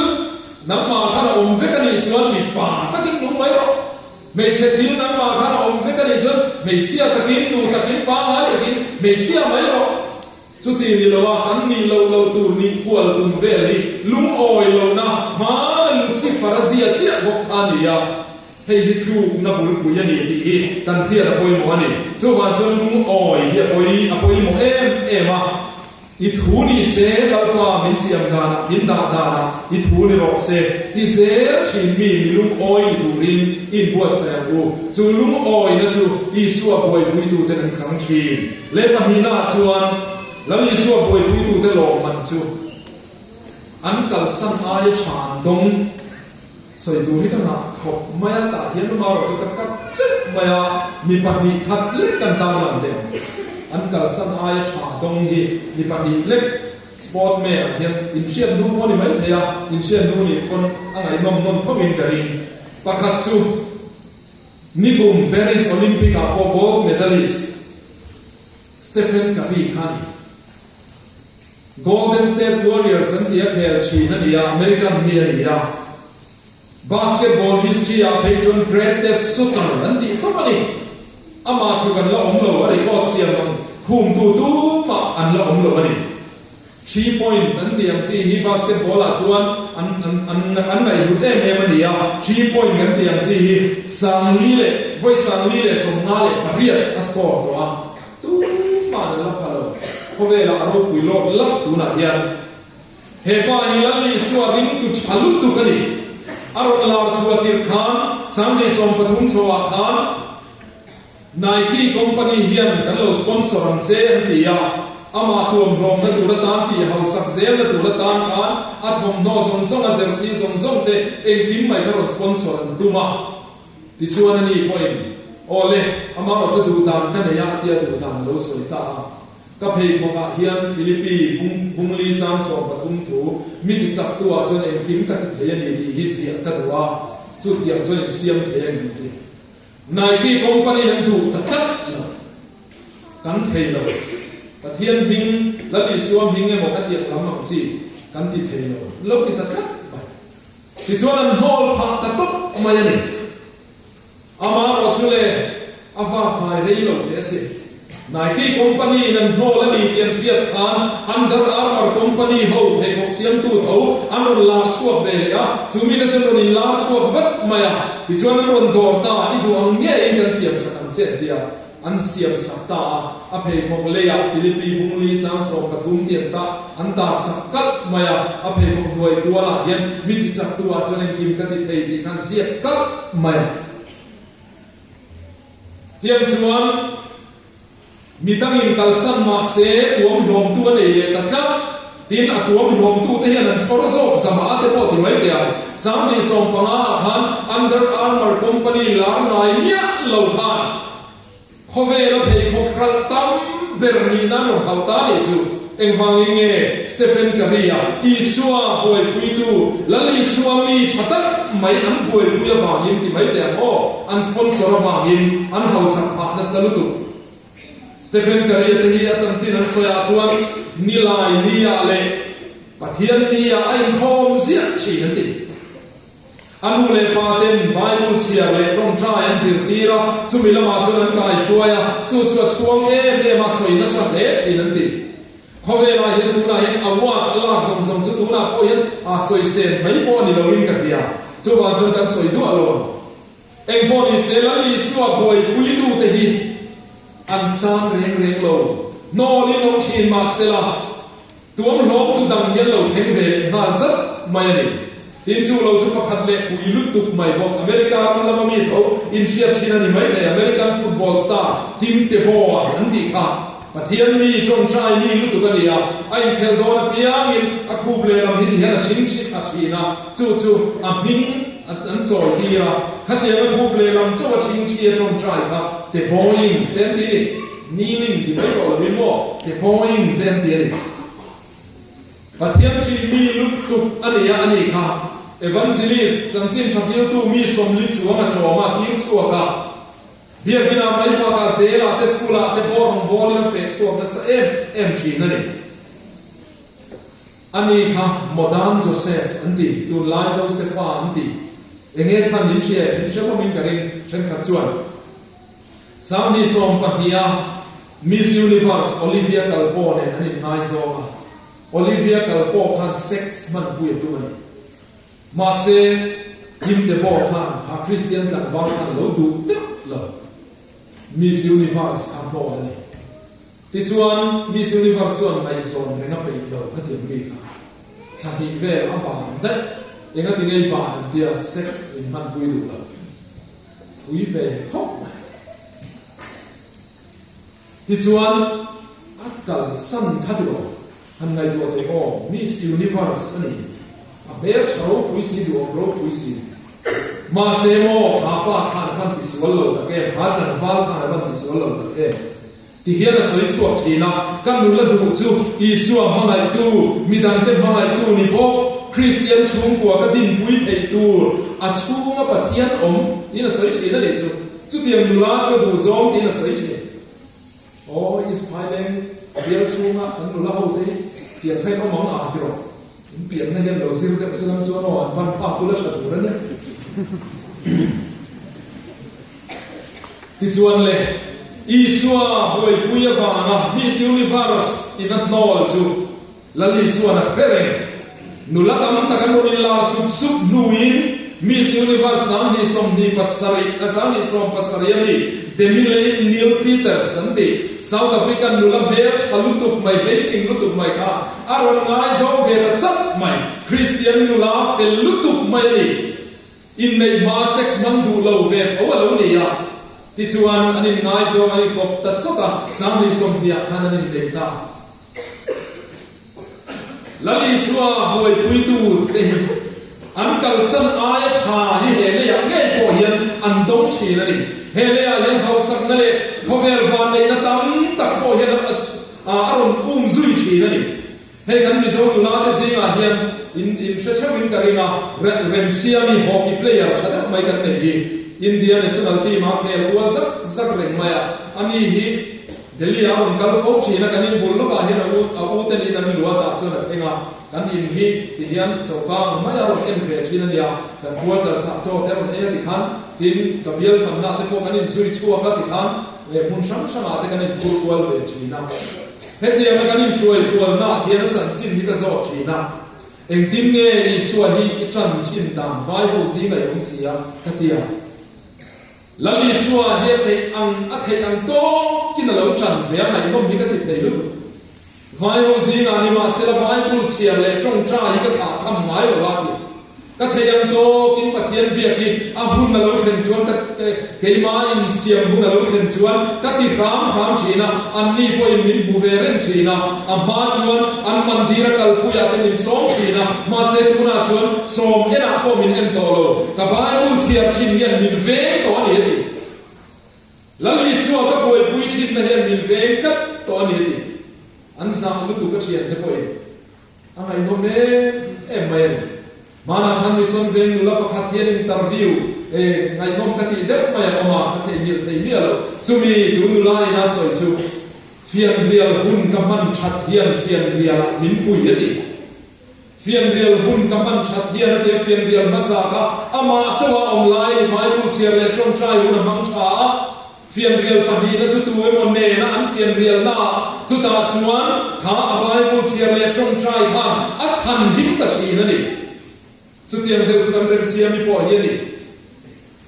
Speaker 1: nangmah khan a awm vek a nih chuan mipa takin nung mai rawh. Hmeichhe thil nangmah khan a awm vek a nih chuan hmeichhia takin, nu takin, pangngai takin hmeichhia mai rawh. Chuti ni loa kan nih loh loh tur nih kual tum vel hi lungawi lohna hmana Lucifer a zia chiah bawk kha a ni a. Hei hi tlukna bulpui a ni tih hi kan hriat a pawimawh a ni. Chuvang chuan lungawi hi a pawi a pawimawh em em a. I thu ni se Lalpa min siam danah, min dah danah i thu ni rawh se ti zel thin mi mi lungawi ni turin i inbuatsaih ang u. Chu lungawina chu Isua buaipuituten an chang thin. Leh pahnihnaah chuan Lal Isua buaipuitute lawmman chu an kalsan aia tha an dawng. Sawi tur hi ka ngah khawp mai a, tah hian Mara chu ka kap teuh mai a, mi 2 khat lek kan tarlan deuh. An kalsan aia tha dawng hi mi 2 lek sport man ah hian inhriat hnu pawh a ni mai thei a, inhriat hnu nih pawn a ngaihnawm nawn tho in ka ring. Pakhat chu nikum Paris Olympic ah pawh gold medalist Stephen Curry kha a ni. Golden State Warriors an ti a khel thin a ni a, American mi a ni a. Basketball history ah phei chuan greatest shooter an tih tawp a ni. Amah tluk an la awm lo, a record siam ang khumtu tumah an la awm lo a ni. Three point an tih ang chi hi basketball ah chuan an an an an ngaihhlut em em a ni a, three point kan tih ang chi hi 48 vawi 48 a score tawh a. Tumah an la pha lo. Khawvelah a ropui lawk lak tunah hian he pa hi Lal Isua ringtu tha lutuk a ni. A rawn lar chhuah tirh khan 2013 chhoah khan Nike company hian kan lo sponsor ang che an ti a, amah tuamhlawmna tur atan tih hausak zelna tur atan khan a thawmhnaw zawng zawng a jersey zawng zawng te engkim mai kha rawn sponsor an tum a. Tichuan a ni pawhin, Aw le, amaherawh chu duh dan ka nei a, tia duh dan a lo sawi ta a. Ka pheikhawkah hian Philippi bung bungli chang 13 thu mi ti chaktu ah chuan engkim ka ti thei a ni tih hi ziah ka duh a, chutiang chuan insiam thei a ni ti. Nike company an duh ta tlat lo. Kan thei lo. Pathian hming, Lal Isua hming emaw ka tiang lam ang chi kan ti thei lo. Lo ti ta tlat mai. Tichuan an hnawl phah ta tawp mai a ni. Amaherawh chu le, a vak ngai rei lo teh a si. Nike company in an hnawl a ni tih an hriat khan Under Armour company ho pheikhawk siamtu tho an rawn lar chhuak ve leh a, chu mite chuan rawn inlar chhuak vat mai a. Tichuan an rawn dawr ta, i duh ang ngeiin kan siamsak ang che an ti a. an siam sak ta a, a pheikhawk leiah Philippi bungli chang 13 tih an tah an tar sak kalh mai a, a pheikhawk hnuai kualah hian mi ti chaktu ah chuan engkim ka ti thei tih khan ziak kalh mai a. Tiang chuan mi dangin kalsan mah se tuam hlawmtu a nei leh ta tlat. Tin, a tuam hlawmtute hian an chhawr zawk zama te pawh ti mai teh ang. 2015 ah khan Under Armour company lar ngai miah lo khan khawvela pheikhawk hralh tam ber nihna an rawn hauh ta nih chu. Engvangin nge Stephen Curry-a Isua buaipuitu Lal Isua mi tha tak mai an buaipui avangin ti mai teh ang aw, an sponsor avangin an hausak phah nasa lutuk. Stephen Curry-a te hi a chanchin an sawi ah chuan Nilai Ni-ah leh Pathian Ni-ah a inkhawm ziah thin an ti. A nu leh pa ten Bible chhiar leh tawngtai an zirtir a, chumi lamah chuan an kaihruai a, chu chu a chhuang em em a, sawi nasa hle thin an ti. Khawvelah hian tunah hian award a lak zawng zawng chu tunah pawh hian a sawi sen mai pawh a ni loin ka hria, chuvang chuan kan sawi duah lo ang. Engpawh ni se Lal Isua buaipuitute hi an chang reng reng lo. Hnawlin awm thin mah sela, tuam hlawmtu dang hian lo thleng ve leh nghal zat mai a ni. Tin, chu lo chu pakhat leh pui lutuk mai bawk. America ram lama mi tho inhriat thin a ni mai thei. American football star Tim Tebow-a an tih kha Pathian mi tawngtai mi lutuk a ni a, a inkhelh dawn apiangin a khup lehlam hi tihian a chhing chhi thla thin a, chu chu a hming an chawi tir a, khatiang a khup lehlam chauh a chhing chhi a tawngtai kha Tebow-ing te an ti a ni, kneeling ti mai tawh lovin maw, Tebow-ing te an ti a ni. Pathian chi mi lutuk a ni a, a ni kha Evangelist, chanchin tha hriltu mi 40 chuang a chawm a, tir chhuak a. Biakina mai bakah zelah te school-ah te pawh rawngbawlin a feh chhuak nasa em em thin a ni. Ani kha Modern Joseph an ti, tunlai Josepha an ti. Enge chhan min hria em? Min hre hlawmin ka ring thenkhat chuan. 2012 a Miss Universe Olivia Culpo nen an inngaizawng a, Olivia Culpo khan sex hmanpui a tum a ni. Mahse, Kim Tebow khan a Kristian tlangval khan a lo duh deuh lo. Miss Universe kha hnawl a ni. Tichuan, Miss Universe chuan ngaihzawn reng a peih lo khatiang mi kha. Thla hnih vel a ban daih. Engati ngei ban an tia sex min hmanpui duh lo. Pui ve khawp mai. Tichuan, a kalsan kha ti rawh. Han ngaihtuah thei aw, Miss Universe a ni. A hmel tha ropui si, duhawm ropui si. Mahse maw, kha pa khan a van tisual lo tak em, kha tlangval khan a van tisual lo tak em? Ti hian a sawi chhuak thin a, ka nula duh chu Isua hmangaihtu, midangte hmangaihtu ni bawk, Kristian chhungkua ka dinpui theih tur, a chhunga Pathian awm tiin a sawi thin a nih chu. Chutiang nula chu a duhzawng tiin a sawi thin. Aw East Phaileng bial chhunga kan nula ho te hi tiang kha in awm ang a ti rawh. In pianna hian lo zir deuh se lam chuan aw an ban phak ula tha tur a nia. Tichuan le, Isua buaipui avanga Miss Universe in a hnawl chu Lal Isuan a hre reng. Nula tam tak an rawn inlar sup sup hnuin Miss Universe 2027 a 2070 a mi Demi-Leigh Nel-Peters an tih South African nula hmel tha lutuk mai, hleitling lutuk mai kha a rawn ngaizawng ve ta chat mai. Kristian nula fel lutuk mai a ni. Inneih hma sex hmang duh lo ve tho a lo ni a. Tichuan an inngaizawng an inkawp ta chawt a, 2020 ah khan an inneih ta. Lal Isua buaipuitu te hi an kalsan aia tha hi he leiah ngei pawh hian an dawng thin a ni. He leiah hian hausakna leh khawvel vanneihna tam tak pawh hian a rawn um zui thin a ni. Hei kan Mizo nula te zingah hian in in hre theuhin ka ring a, Remsiami hockey player tha deuh mai kan neih hi India national team a khel kual zak zak reng mai a, ani hi Delhi a rawn kal fo thin a, kan in bul lawkah hian a u a u ten in an luat ah chuan a thleng a, kan in hi ti hian choka ang mai a rawn en ve thin a nia, kan quarters ah chaw te a rawn ei a tikhan, tin ka bial fanna te pawh kan in zui chhuak a tikhan hmun hrang hrang ah te kan in phur kual ve thin a. Hetianga kan in hruai kualna ah hian a chanchin hi ka zawt thin a, engtin nge Isua hi i tan thin dan vai ho zing a i awm si a ka ti a. Lal Isua hi a theih ang a theih ang tawkin a lo ṭan ve a, ngaihnawm hi ka ti thei lutuk. Vai ho zingah nimahsela Bible chhiar leh ṭawngṭai hi ka thlah tham ngai lo a ti. Ka theih ang tawkin Pathian biak hi a hun a lo thlen chuan ka keimah insiam hun a lo thlen chuan ka ti hram hram ṭhin a, anni pawhin min hmu ve reng ṭhin a, a hma chuan an mandira kalpuiah te min sawm ṭhin a, mahse tunah chuan sawm enah pawh min en tawh lo, ka Bible chhiar ṭhin hian min veng tawh a ni a ti. Lal Isua ka buaipui ṭhinna hian min veng tlat tawh a ni a ti. An zah lutuk a ṭhiante pawhin a ngaihnawm em em mai a ni. Hmanah khan Mission Veng nula pakhat hian interview e ngaihnawm ka tih deuh mai a awm a, ka theihnghilh thei miah lo. Chumi chu nula ina sawi chu fianrial hun ka hman ṭhat hian fianrialah min pui a ti. Fianrial hun ka hman that hian a ti a, fianrial hmasa kha amah chauha awm lai a ni, Bible chhiar leh tawngtai hun a hmang tha a, fianrial pahnihna chu tu emaw nena an fianrialna ah chutah chuan kha a Bible chhiar leh tawngtai khan a chhan him ta thin a ni. Chutiang deuh chu kan remsiami pawh hi a ni.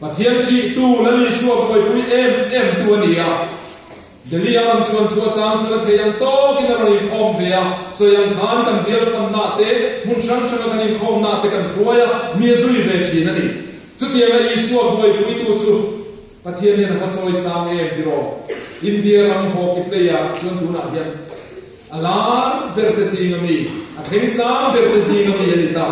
Speaker 1: Pathian ṭihtu Lal Isua buaipui em em tu a ni a. Delhi a rawn chuan chhuah chang chuan a thei ang tawkin a rawn inkhawm ve a, sawi ang khan kan bial fanna te, hmun hrang hranga kan inkhawmna te kan hruai a, mi a zui ve ṭhin a ni. Chutianga Isua buaipuitu chu Pathian hian a va chawi sang em tiraw? India ram hockey player chuan tunah hian a lar ber te zinga mi, a thleng sang ber te zinga mi a ni ta.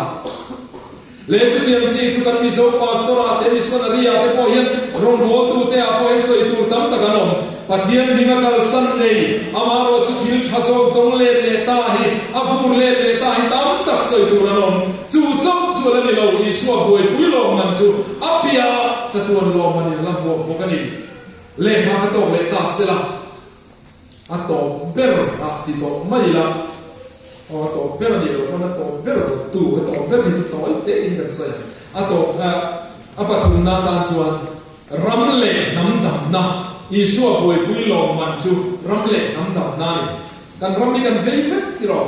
Speaker 1: Leh chutiang chi chu kan Mizo Pastor ah te Missionary ah te pawh hian rawngbawltu te ah pawh hian sawi tur tam tak an awm. Pathian hming a kalsan nei, amaherawh chu thil tha zawk dawng let leh ta hi, a vur let leh ta hi tam tak sawi tur an awm. Chu chauh chu a la ni lo, Isua buaipui lawmman chu a piah ah chatuan lawmman in la hmuak bawk a ni. Lehkha ka tawk leh ta sela. A tawp ber ah ti tawh mai ila, aw a tawp ber a nih loh pawn a tawp ber dawttu, a tawp ber hi chu tawi te in kan sawi ang. A tawp a pathumna atan chuan ram leh hnam damna, Isua buaipui lawmman chu ram leh hnam damna a ni. Kan ram hi kan vei vek tiraw?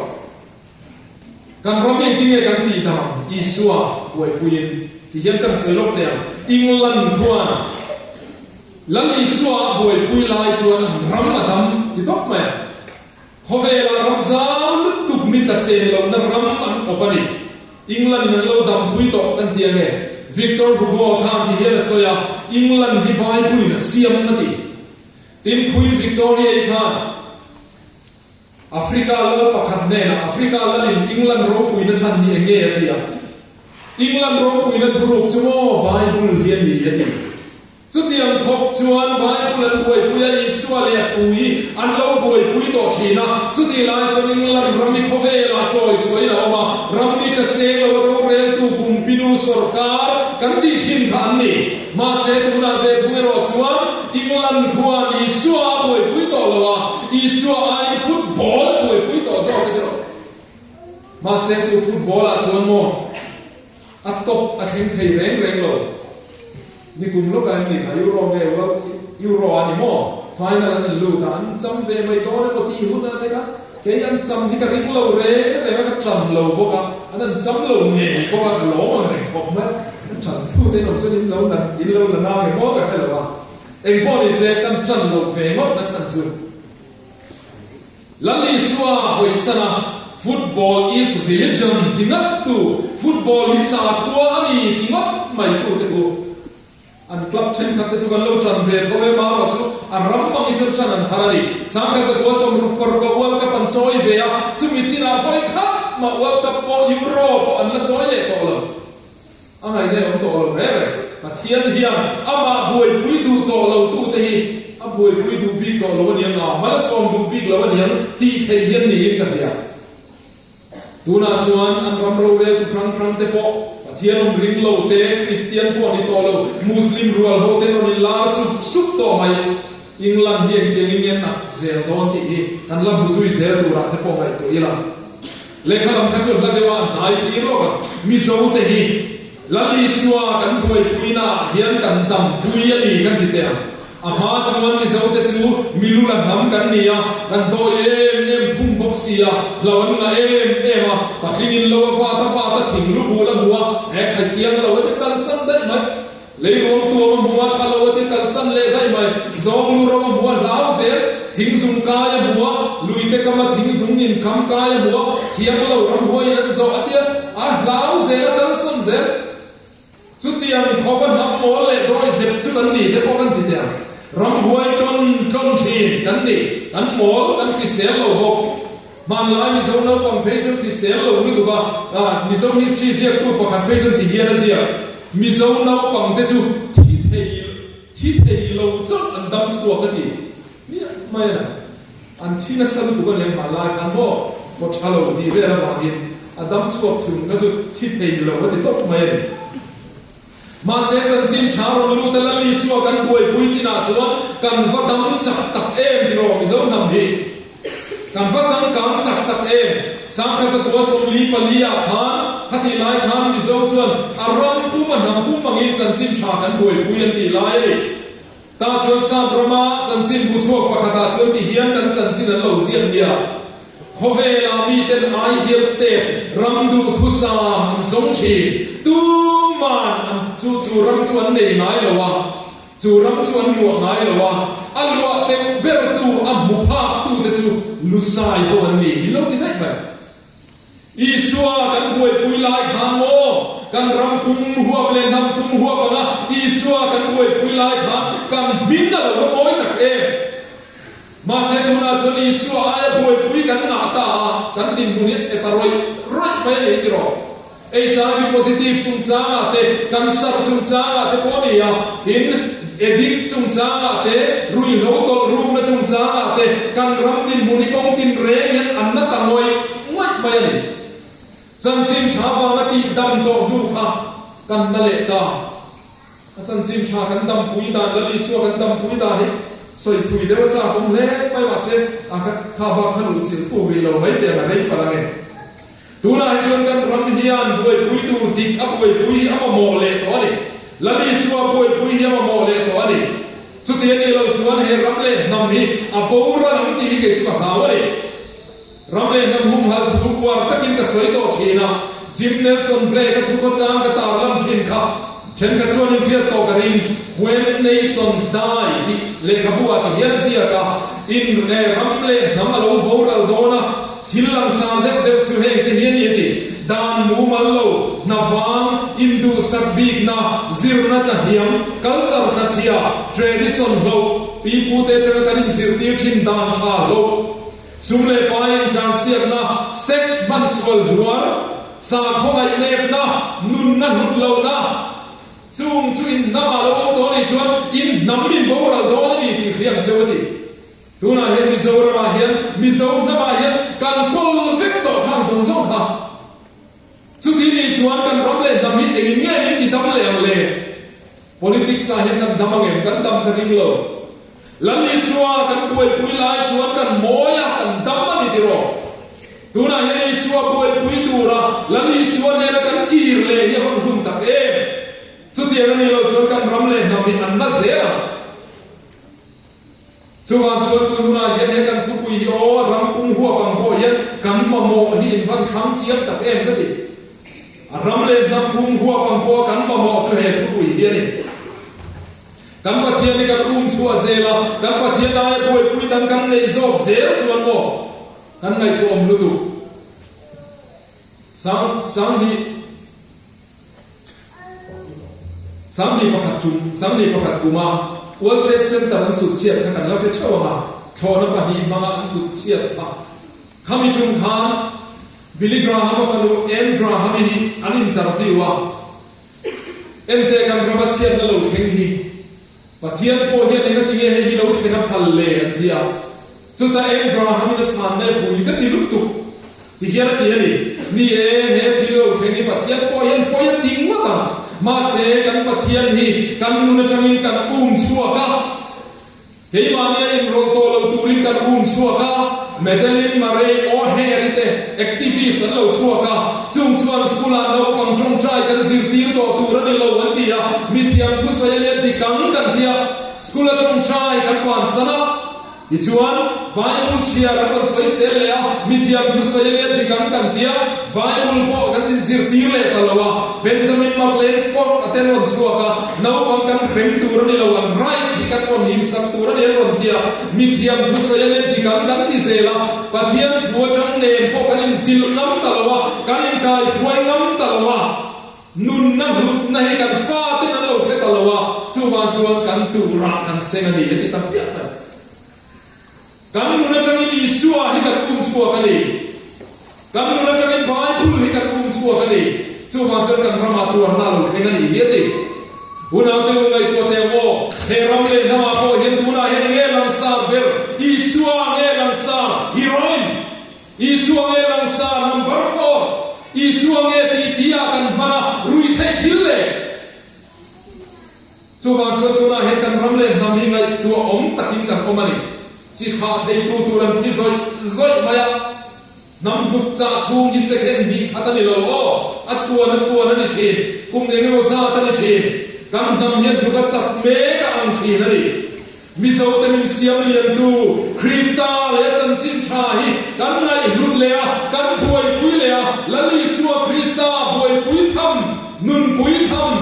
Speaker 1: Kan ram hi engtin nge kan tih dam ang? Isua buaipuiin ti hian kan sawi lawk teh ang. England khuan Lal Isua a buaipui lai chuan an ram a dam ti tawp mai ang. Khawvela ram zau lutuk mi tla chen lohna ram an awp a ni. England in an lo dampui tawh kan ti ange. Victor Hugo khan ti hian a sawi a, England hi Bible in a siam a ti. Tin, Queen Victoria-i khan Africa lal pakhat hnenah Africa lalin England ropuina chhan hi eng nge a ti a? England ropuina thuruk chu maw Bible hi a ni a ti. Chutiang khawp chuan Bible an buaipui a, Isua leh a thu hi an lo buaipui tawh thin a. Chutih lai chuan England ram hi khawvelah chawi chhuahin a awm a, ram ni tla seng lo a roreltu Pumpinu sawrkar kan tih thin kha an ni. Mahse tunah ve thung erawh chuan England khuan Isua a buaipui tawh lo a, Isua aiin football a buaipui tawh zawk a tiraw? Mahse chu football ah chuan maw a top a thleng thei reng reng lo. Nikum lawkah em ni kha Euro nge World Euro a ni maw? Final an in lut a, an cham ve mai dawn emaw tih hun a teka kei an cham hi ka ring lo reng reng a, ka cham lo bawk a, an an cham lo ngei bawk a, ka lawm ang reng khawp mai a, ka chan thu te in awm chuan in lo la in lo la nang emaw ka hre lo a, engpawh ni se kan chan loh ve ngawt na chhan chu. Lal Isua hawisana Football is religion ti ngat tu, football hi sakhua a ni ti ngawt mai tu te khu an club thenkhat te chu kan lo tan ve tho em a, erawh chu a ram ang hi chuan tan an har a ni. Sangkhat zakua 65 a World Cup an chawi ve a, chumi chinah vawi khat mah World Cup pawh Euro pawh an la chawi leh tawh lo. A ngaihna awm tawh lo reng reng. Pathian hian amah buaipui duh tawh lo tute hi a buaipui duh bik tawh lo aniang a, mal a sawm duh bik lo aniang tih theih hian niin ka hria. Tunah chuan an ram roreltu hrang hrang te pawh Pathian awm ring lo te, Kristian pawh ni tawh lo, Muslim rual ho te rawn in lar sup sup tawh mai. England hi engtiang in nge nat zel dawn tih hi kan la hmu zui zel turah te pawh ngaihtuah ila. Lehkha lam kha chu hla deuh a hnai thlir lawk a, Mizo te hi Lal Isua kan buaipuina ah hian kan dampui a ni kan ti teh ang. A hma chuan Mizo te chu milu la hnam kan ni a, kan dawi em em phung bawk si a, hlo an ngah em em a, patling in lo a vat a vat a thing lu bul a hmu a, he khaithiang lo a ti kalsan daih mai. Leiruang tuam a hmu a, tha lo a ti kalsan leh daih mai. Zawng lu ram a hmu a, hlau zel. Thing zung kai a hmu a, luite kama thing zung in kam kai a hmu a, thiang lo ramhuaiin an zawh a tia, a hlau zel a kalsan zel. Chutiang khawpa hnam mawl leh dawi zep chu kan ni te pawh kan ti teh ang. Ramhuai tlawn tlawn thin kan ni, kan mawl, kan hrisel lo bawk. Hmanlai Mizo naupang phei chuan hrisel lo lutuk a, Mizo history ziaktu pakhat phei chuan ti hian a ziak, Mizo naupang te chu thi thei thi thei lo chauh an dam chhuak a ti miah mai a na. An thi nasa lutuk a nia hmanlai khan maw kaw tha lo tih vel avangin a dam chhuak chung kha chu thi thei lo a ti tawp mai a ni. Mahse chanchin tha rawn lut a Lal Isua kan buaipui chinah chuan kan va dam chak tak em tiraw Mizo hnam hi kan va changkang chak tak em. Sangkhat zatua 44 ah khan khatih lai khan Mizo chuan a ram pum a hnam pum angin chanchin tha kan buaipui an tih lai a ni. Tah chuan Sap rama chanchin bu chhuak pakhatah chuan ti hian kan chanchin an lo ziak nia. Khawvela miten ideal state, ram duhthusam an zawng thin. Tuman an chu chu ram chu an nei ngai lo a, chu ram chu an luah ngai lo a, a luah teuh bertu, a hmu phaktu te chu Lusai ho an ni, min lo ti daih mai. Isua kan buaipui lai khan maw, kan ram pum huap leh hnam pum huap anga Isua kan buaipui lai khan kan hming a lo va mawi tak em? Mahse tunah chuan Isua aia buaipui kan ngah ta a, kan dinhmun hi a chhe ta rawih rawih mai a ni tiraw? HIV positive chungchangah te, cancer chungchangah te pawh a ni a, tin, addict chungchangah te, ruihhlo tawlh rukna chungchangah te, kan ram dinhmun hi kawng tinreng hian an na ta ngawih ngawih mai a ni. Chanchin tha vanga tih dam tawh hnu kha kan na leh ta. A chanchin tha kan dampui dan, Lal Isua kan dampui dan hi sawi thui deuh a chak awm hle mai mahse a kha bak kha luh chilh thuk rih lo mai teh ang a rei palh ange. Tunah hi chuan kan ram hian buaipui tur dik a buaipui hi a mamawh leh tawh a ni. Lal Isua buaipui hi a mamawh leh tawh a ni. Chuti a nih loh chuan he ram leh hnam hi a boral ang tih hi kei chu ka hlau a ni. Ram leh hnam humhalh thu uar takin ka sawi tawh thin a, Jim Nelson Blake-a thu khawchang ka tarlan thin kha thenkhat chuan in hriat tawh ka ring. When Nations Die tih lehkhabu ah ti hian a ziak a, in ram leh hnam a lo boral dawn a, Thil langsar deuh deuh chu heng te hi a ni a ti. Dan mumal lo, hna vang, induhsak bikna, zirna tlahniam, culture tlachhia, tradition hloh, pipute atanga kan inzirtir thin dan tha hloh, sum leh pai intlansiakna, sex hmansual hluar, sakhaw ngaihnepna, nunna hlut lohna, chung chu in hnamah lo awm tawh a nih chuan in hnam in boral dawn a ni tih hriam cheu a ti. Tunah hian Mizoramah hian Mizo hnamah hian kan kawl vek tawh khang zawng zawng kha. Chuti nih chuan kan ram leh hnam hi engin nge min ti dam leh ang le? Politics ah hian kan dam ang em? Kan dam ka ring lo. Lal Isua kan buaipui lai chuan kan mawi a, kan dam a ni tiraw? Tunah hian Isua buaipui tura Lal Isua nena kan kir leh hi a van hun tak em? Chutiang a nih loh chuan kan ram leh hnam hi an na zel ang. Chuvang chuan tun hunah hian he kan thupui hi aw ram pum huap ang pawh hian kan mamawh hi in van thlang chiang tak em ka ti. A ram leh hnam pum huap ang pawh kan mamawh chu he thupui hi a ni. Kan Pathian hi kan um chhuah zel a, kan Pathian aia buaipui dang kan neih zawk zel chuan maw kan ngaihtuahawm lutuk. Sang Sanghnih. 21 tum, 21 kuma World Trade Center an sut chhiat kha kan la hre theuh ang a, thlawhna pahnih hmanga an sut chhiat kha. Khami tum khan Billy Graham-a fanu Ann Graham-i hi an interview a, Ente kan rama chhiatna lo thleng hi Pathian pawh hian engati nge hei hi lo thleng a phal le an ti a. Chutah Ann Graham-in a chhanna e pui ka ti lutuk. Ti hian a ti a ni. Ni e, he thil lo thleng hi Pathian pawh hian pawi a ti ngawt ang. Mahse, kan Pathian hi kan nun atangin kan um chhuak a. Keimahni a inrawlh tawh lo turin kan um chhuak a. Madeleine Murray O'Hare-i te activist an lo chhuak a. Chung chuan school-ah naupang tawngtai kan zirtir tawh tur a ni lo an ti a. Mithiam thusawi a nia dik ang kan ti a. School-a tawngtai kan bansan a. Tichuan, Bible chhiar an rawn sawi sel leh a, mithiam thusawi a nia dik ang kan tia, Bible pawh kan inzirtir leh ta lo a. Benjamin McLean Sport a te rawn chhuak a, naupang kan hrem tur a ni lo, an right hi kan rawn himsak tur a ni an rawn tia, mithiam thusawi a nia dik ang kan ti zel a, Pathian thu atang nen pawh kan inzilh ngam ta lo a, kan inkaihruai ngam ta lo a. Nunna hlutna hi kan faten an lo hre ta lo a, chuvang chuan kan turah kan seng a ni, a ti ta piah mai. Kan nun atangin Isua hi kan um chhuak a ni. Kan nun atangin Bible hi kan um chhuak a ni. Chuvang chuan kan ramah tuarna a lo thleng a ni hi a ti. Unaute u ngaihtuah teh maw, he ram leh hnamah pawh hian tunah hian nge langsar ber? Isua nge langsar? Heroin! Isua nge langsar number four? Isua nge tih tih ah kan hman a, rui theih thil le? Chuvang chuan tunah hian kan ram leh hnam hi ngaihtuah awm takin kan awm a ni. Chi thah theitu tur an thi zawih zawih mai a, hnam hnuk chah chhung hi second hnih khat a ni lo aw, a chhuan a chhuan a ni thin, kum eng emaw zat a ni thin. Kan hnam hian hnuk a chak mek a ang thin a ni. Mizote min siam liantu Krista leh a chanchin tha hi kan ngaihhlut leh a, kan buaipui leh a, Lal Isua Krista buaipui tham, nunpui tham,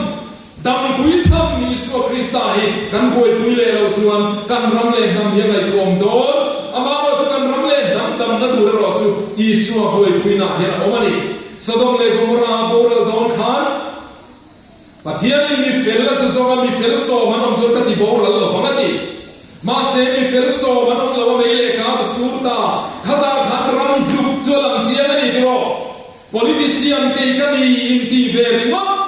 Speaker 1: dampui tham Isua Krista hi kan buaipui leh loh chuan kan ram leh hnam hi a ngaihtuahawm dawn. Amaherawh chu kan ram leh hnam damna tur erawh chu Isua buaipuinaah hian a awm a ni. Sodom leh Gomorrah a boral dawn khan, Pathianin mi fel a zu zawng a, mi fel sawm an awm chuan ka ti boral lo vang a ti. Mahse, mi fel sawm an awm lo a mei leh ka ta sur ta. Khatah khan ram tluk chu a lang chiang a ni tiraw? Politician kei ka ni inti ve ringawt.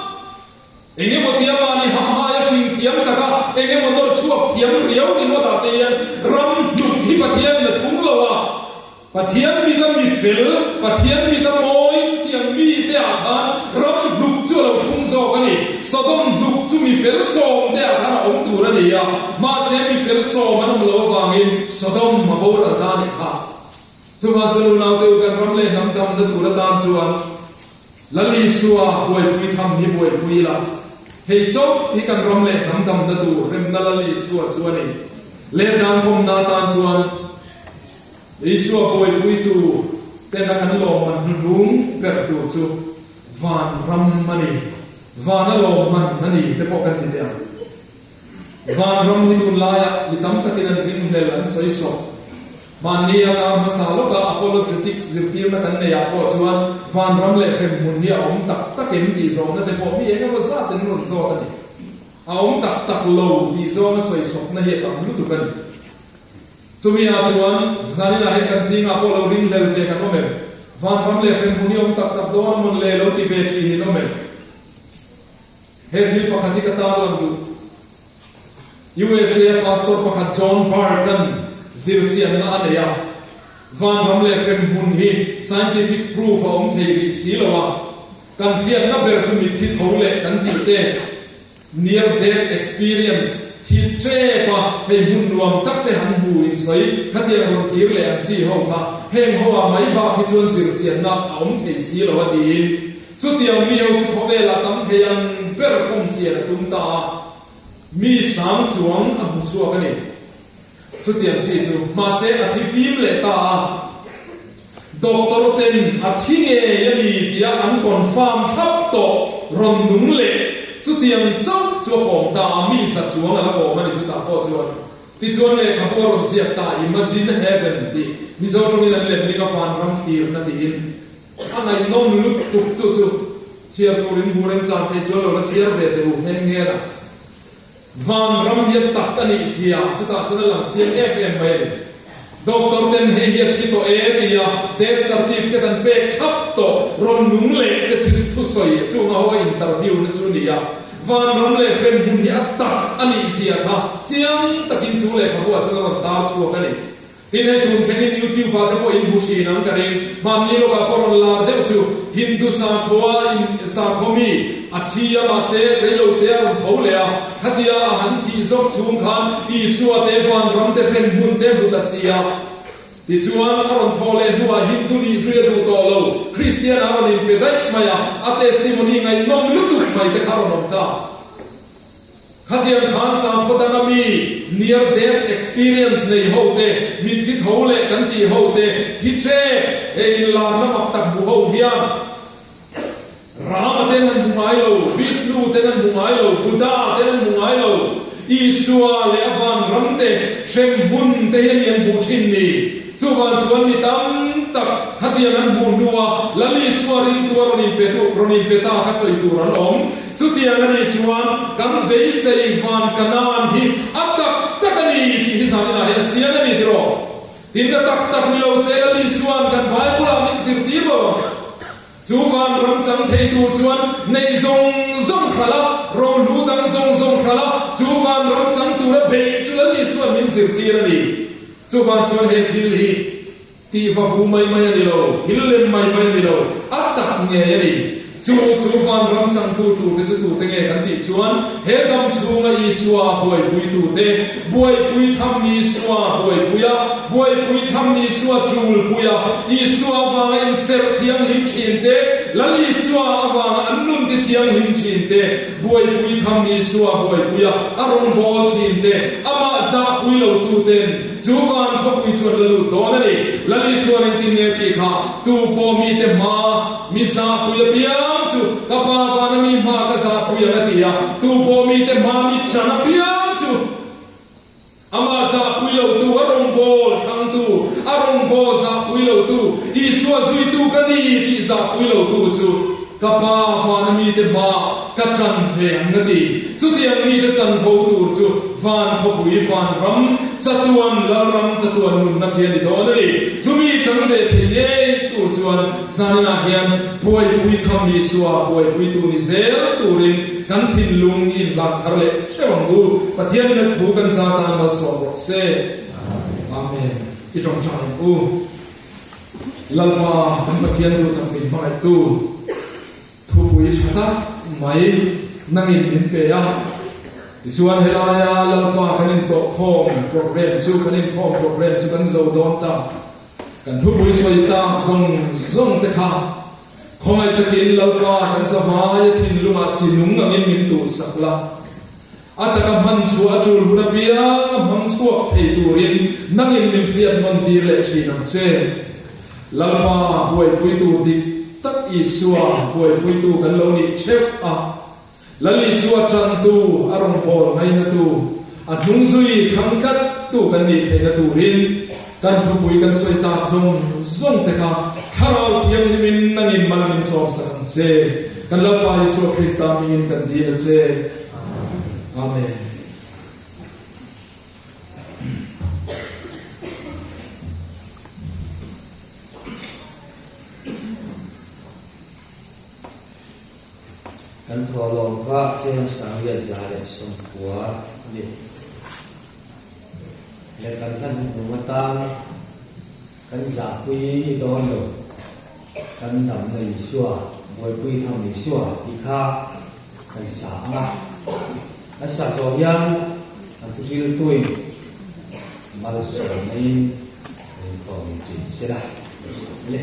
Speaker 1: Eng emaw tia mahni hamhai a fing thiam tak a, eng emaw nawr chhuak thiam riau ringawt ah te hian ram tluk hi Pathianin a thung lo a. Pathian mita mi fel, Pathian mita mawi chutiang mite ah khan ram hnuk chu a lo thlung zawk a ni. Sodom hnuk chu mi fel sawm te ah khan a awm tur a ni a, mahse mi fel sawm an awm lo avangin Sodom a boral ta a nih kha. Chuvang chuan unaute u kan ram leh hnam damna tur atan chuan Lal Isua buaipui tham hi buaipui ila, hei chauh hi kan ram leh hnam damna tur remna Lal Isua chu a ni. Lehtlangkawmna atan chuan. Isua buaipuitu tena kan lawmman hnuhnung ber tur chu van ram a ni. Vana lawmman a ni te pawh kan ti teh ang. Van ram hi tunlaiah mi tam takin an ringhlel an sawi sawk. Mahni a kar hmasa lawka apologetics zirtirna kan neih ah pawh chuan van ram leh hremhmun hi a awm tak tak em tih zawhna te pawh mi eng emaw zat in rawn zawt a ni. A awm tak tak lo tih zawnga sawi sawkna hi a tam lutuk a ni. Chumi ah chuan Zanina hian kan zingah pawh lo ringhlel ve kan awm em? Vanram leh hremhmun i awm tak tak dawn a mawn le lo ti ve thin in awm em? He thil pakhat hi ka tarlang duh. USA a pastor pakhat John Barton zirchianna a nei a, Vanram leh hremhmun hi scientific proof a awm thei rih si lo a, kan hriatna ber chu mitthi tho leh kan tih te, Near death experience hi tep a, hei hmun nuam tak te han hmu in sawi khatiang rawn kir leh ang chi ho kha heng ho ah mai bak hi chuan zir chianna a awm thei si lo a tiin chutiang mi ho chu khawvelah tam thei ang ber pawm chian a tum ta a, mi sang chuang a hmu chhuak a ni. Chutiang chi chu mahse a thi fim leh ta a, doctor ten a thi ngei a ni tia an confirm thlap tawh rawn nung leh chutiang chauh chu a kawm ta a, mi za chuang a la kawm a ni chutah pawh chuan. Tichuan lehkhabu a rawn ziak ta Imagine Heaven tih Mizo tawngin an letling a vanram thlirna tiin a ngaihnawm lutuk chu chu chhiar turin hmu remchang thei chuan lo la chhiar ve teh u nghe nghe la. Vanram hi a tak a nih zia chutah chuan a lang chiang em em mai a ni. Doctor ten hei hi a thi tawh e tia death certificate an pek thlap tawh rawn nung leh te thi thusawi chunga ho a interview na chu ni a. Vanram leh hremhmun hi a tak a nih zia kha chiang takin chu lehkhabu ah chuan a rawn tar chhuak a ni. Tin hei tun thlengin YouTube ah te pawh in hmu thin ang ka ring. Hmanni lawkah pawh rawn lar deuh chu Hindu sakhua in sakhaw mi a thi a mahse reilo te a rawn tho leh a, khatia a han thih zawk chhung khan Isua te vanram te hren hmun te hmu ta si a. Tichuan a rawn thaw leh hnuah Hindu nih zui a duh tawh lo, Kristian a rawn inpe daih mai a, a testimony ngaihnawm lutuk mai te kha rawn awm ta. Khatiang khan Sangkhaw danga mi Near death experience nei ho te, mitthi tho leh kan tih ho te, thi ṭek he inlarna mak tak hmu ho hian Rama ten an hmu ngai lo, Vishnu ten an hmu ngai lo, Buddha ten an hmu ngai lo, Isua leh a vanram te, hremhmun te hi a ni an hmuh ṭhin ni. Chuvang chuan mi tam tak khatiang an hmuh hnua Lal Isua ringtu a rawn inpe tu, rawn inpe ta kha sawi tur an awm. Chutiang a nih chuan kan beisei van Kanaan hi a tak tak a ni tih hi zaninah hian a chiang a ni tiraw? Tin a tak tak ni lo se Lal Isua'n kan Bible-ah min zirtir lo ang. Chu van ram chang thei tur chuan neih zawng zawng hralh a, rohlu dang zawng zawng hralh a, chu van ram chang tura beih chu Lal Isua'n min zirtir a ni. Chuvang chuan he thil hi tih va hu mai mai a ni lo, thil lem mai mai a ni lo, a tak ngei a ni. Chu chu vanram changtu turte chu tute nge kan tih chuan he dam chhunga Isua buaipuitute, buaipui tham Isua buaipuia, buaipui tham Isua tulpuia, Isua avanga inserh thianghlim thinte, Lal Isua avanga an nun ti thianghlim thinte, Buaipui tham Isua buaipuia a rawngbâwl ṭhin te, amah zahpui lo tuten chu van khawpui chuan la lut dawn a ni. Lal Isuan engtin nge tih kha tu pawh mite hma mi zahpui apiang chu ka Pa vana mi hma ka zahpui ang a ti a, tu pawh mite hma mi ṭan apiang chu Amah zahpui lotu, a rawngbâwl thlangtu, a rawngbâwl zahpui lotu, Isua zuitu ka ni tih zahpui lotu chu ka Pa vana mite hmaah ka chan ve ang a ti. Chutiang mite chanvo tur chu van khawpui, van ram, chatuan lalram, chatuan nunna khi a ni dawn a ni. Chumi chang ve thei ngei tur chuan zaninah hian buaipui tham Isua buaipuitu ni zel turin kan thinlung inhlan thar leh Hreu ang u, Pathianin a thu kan za tan malsawm rawh se. Amen. I tawngtai ang u. Lalpa kan Pathian duh tak min hmangaihtu thupui tha tak mai nangin min pe a. Tichuan helaia Lalpa kan intawhkhawm program chu kan inkhawm program chu kan zo dawn ta. Kan thupui sawi tak zawng zawng te kha Khawngaih takin Lalpa kan zavaia thinlungah chi nung angin min tuhsak la. A taka hman chhuah a tul hun apiang a hmang chhuak thei turin nangin min hriat nawn tir leh thin ang che. Lalpa buaipui tur dik tak Isua buaipuitu kan lo nih theuh a. Lal Isua tantu, a rawn bawl ngainatu, a hnungzui thlang tlattu kan nih theihna turin kan thupui kan sawi tak zawng zawng te kha Thlarau Thianghlimin nangin mal min sawmsak ang che. Kan Lalpa Isua Krista hmingin kan dil a che. Amen.
Speaker 2: Kan thawhlawm kha cheng 1990 a ni. He kan hlan hnung atan kan zahpui dawn lo, kan damna Isua, buaipui tham Isua tih kha kan sa ang a. Kan sak zawh hian kan thuhriltuin malsawmna in kan inkhawm in ṭin sela, kan sak le.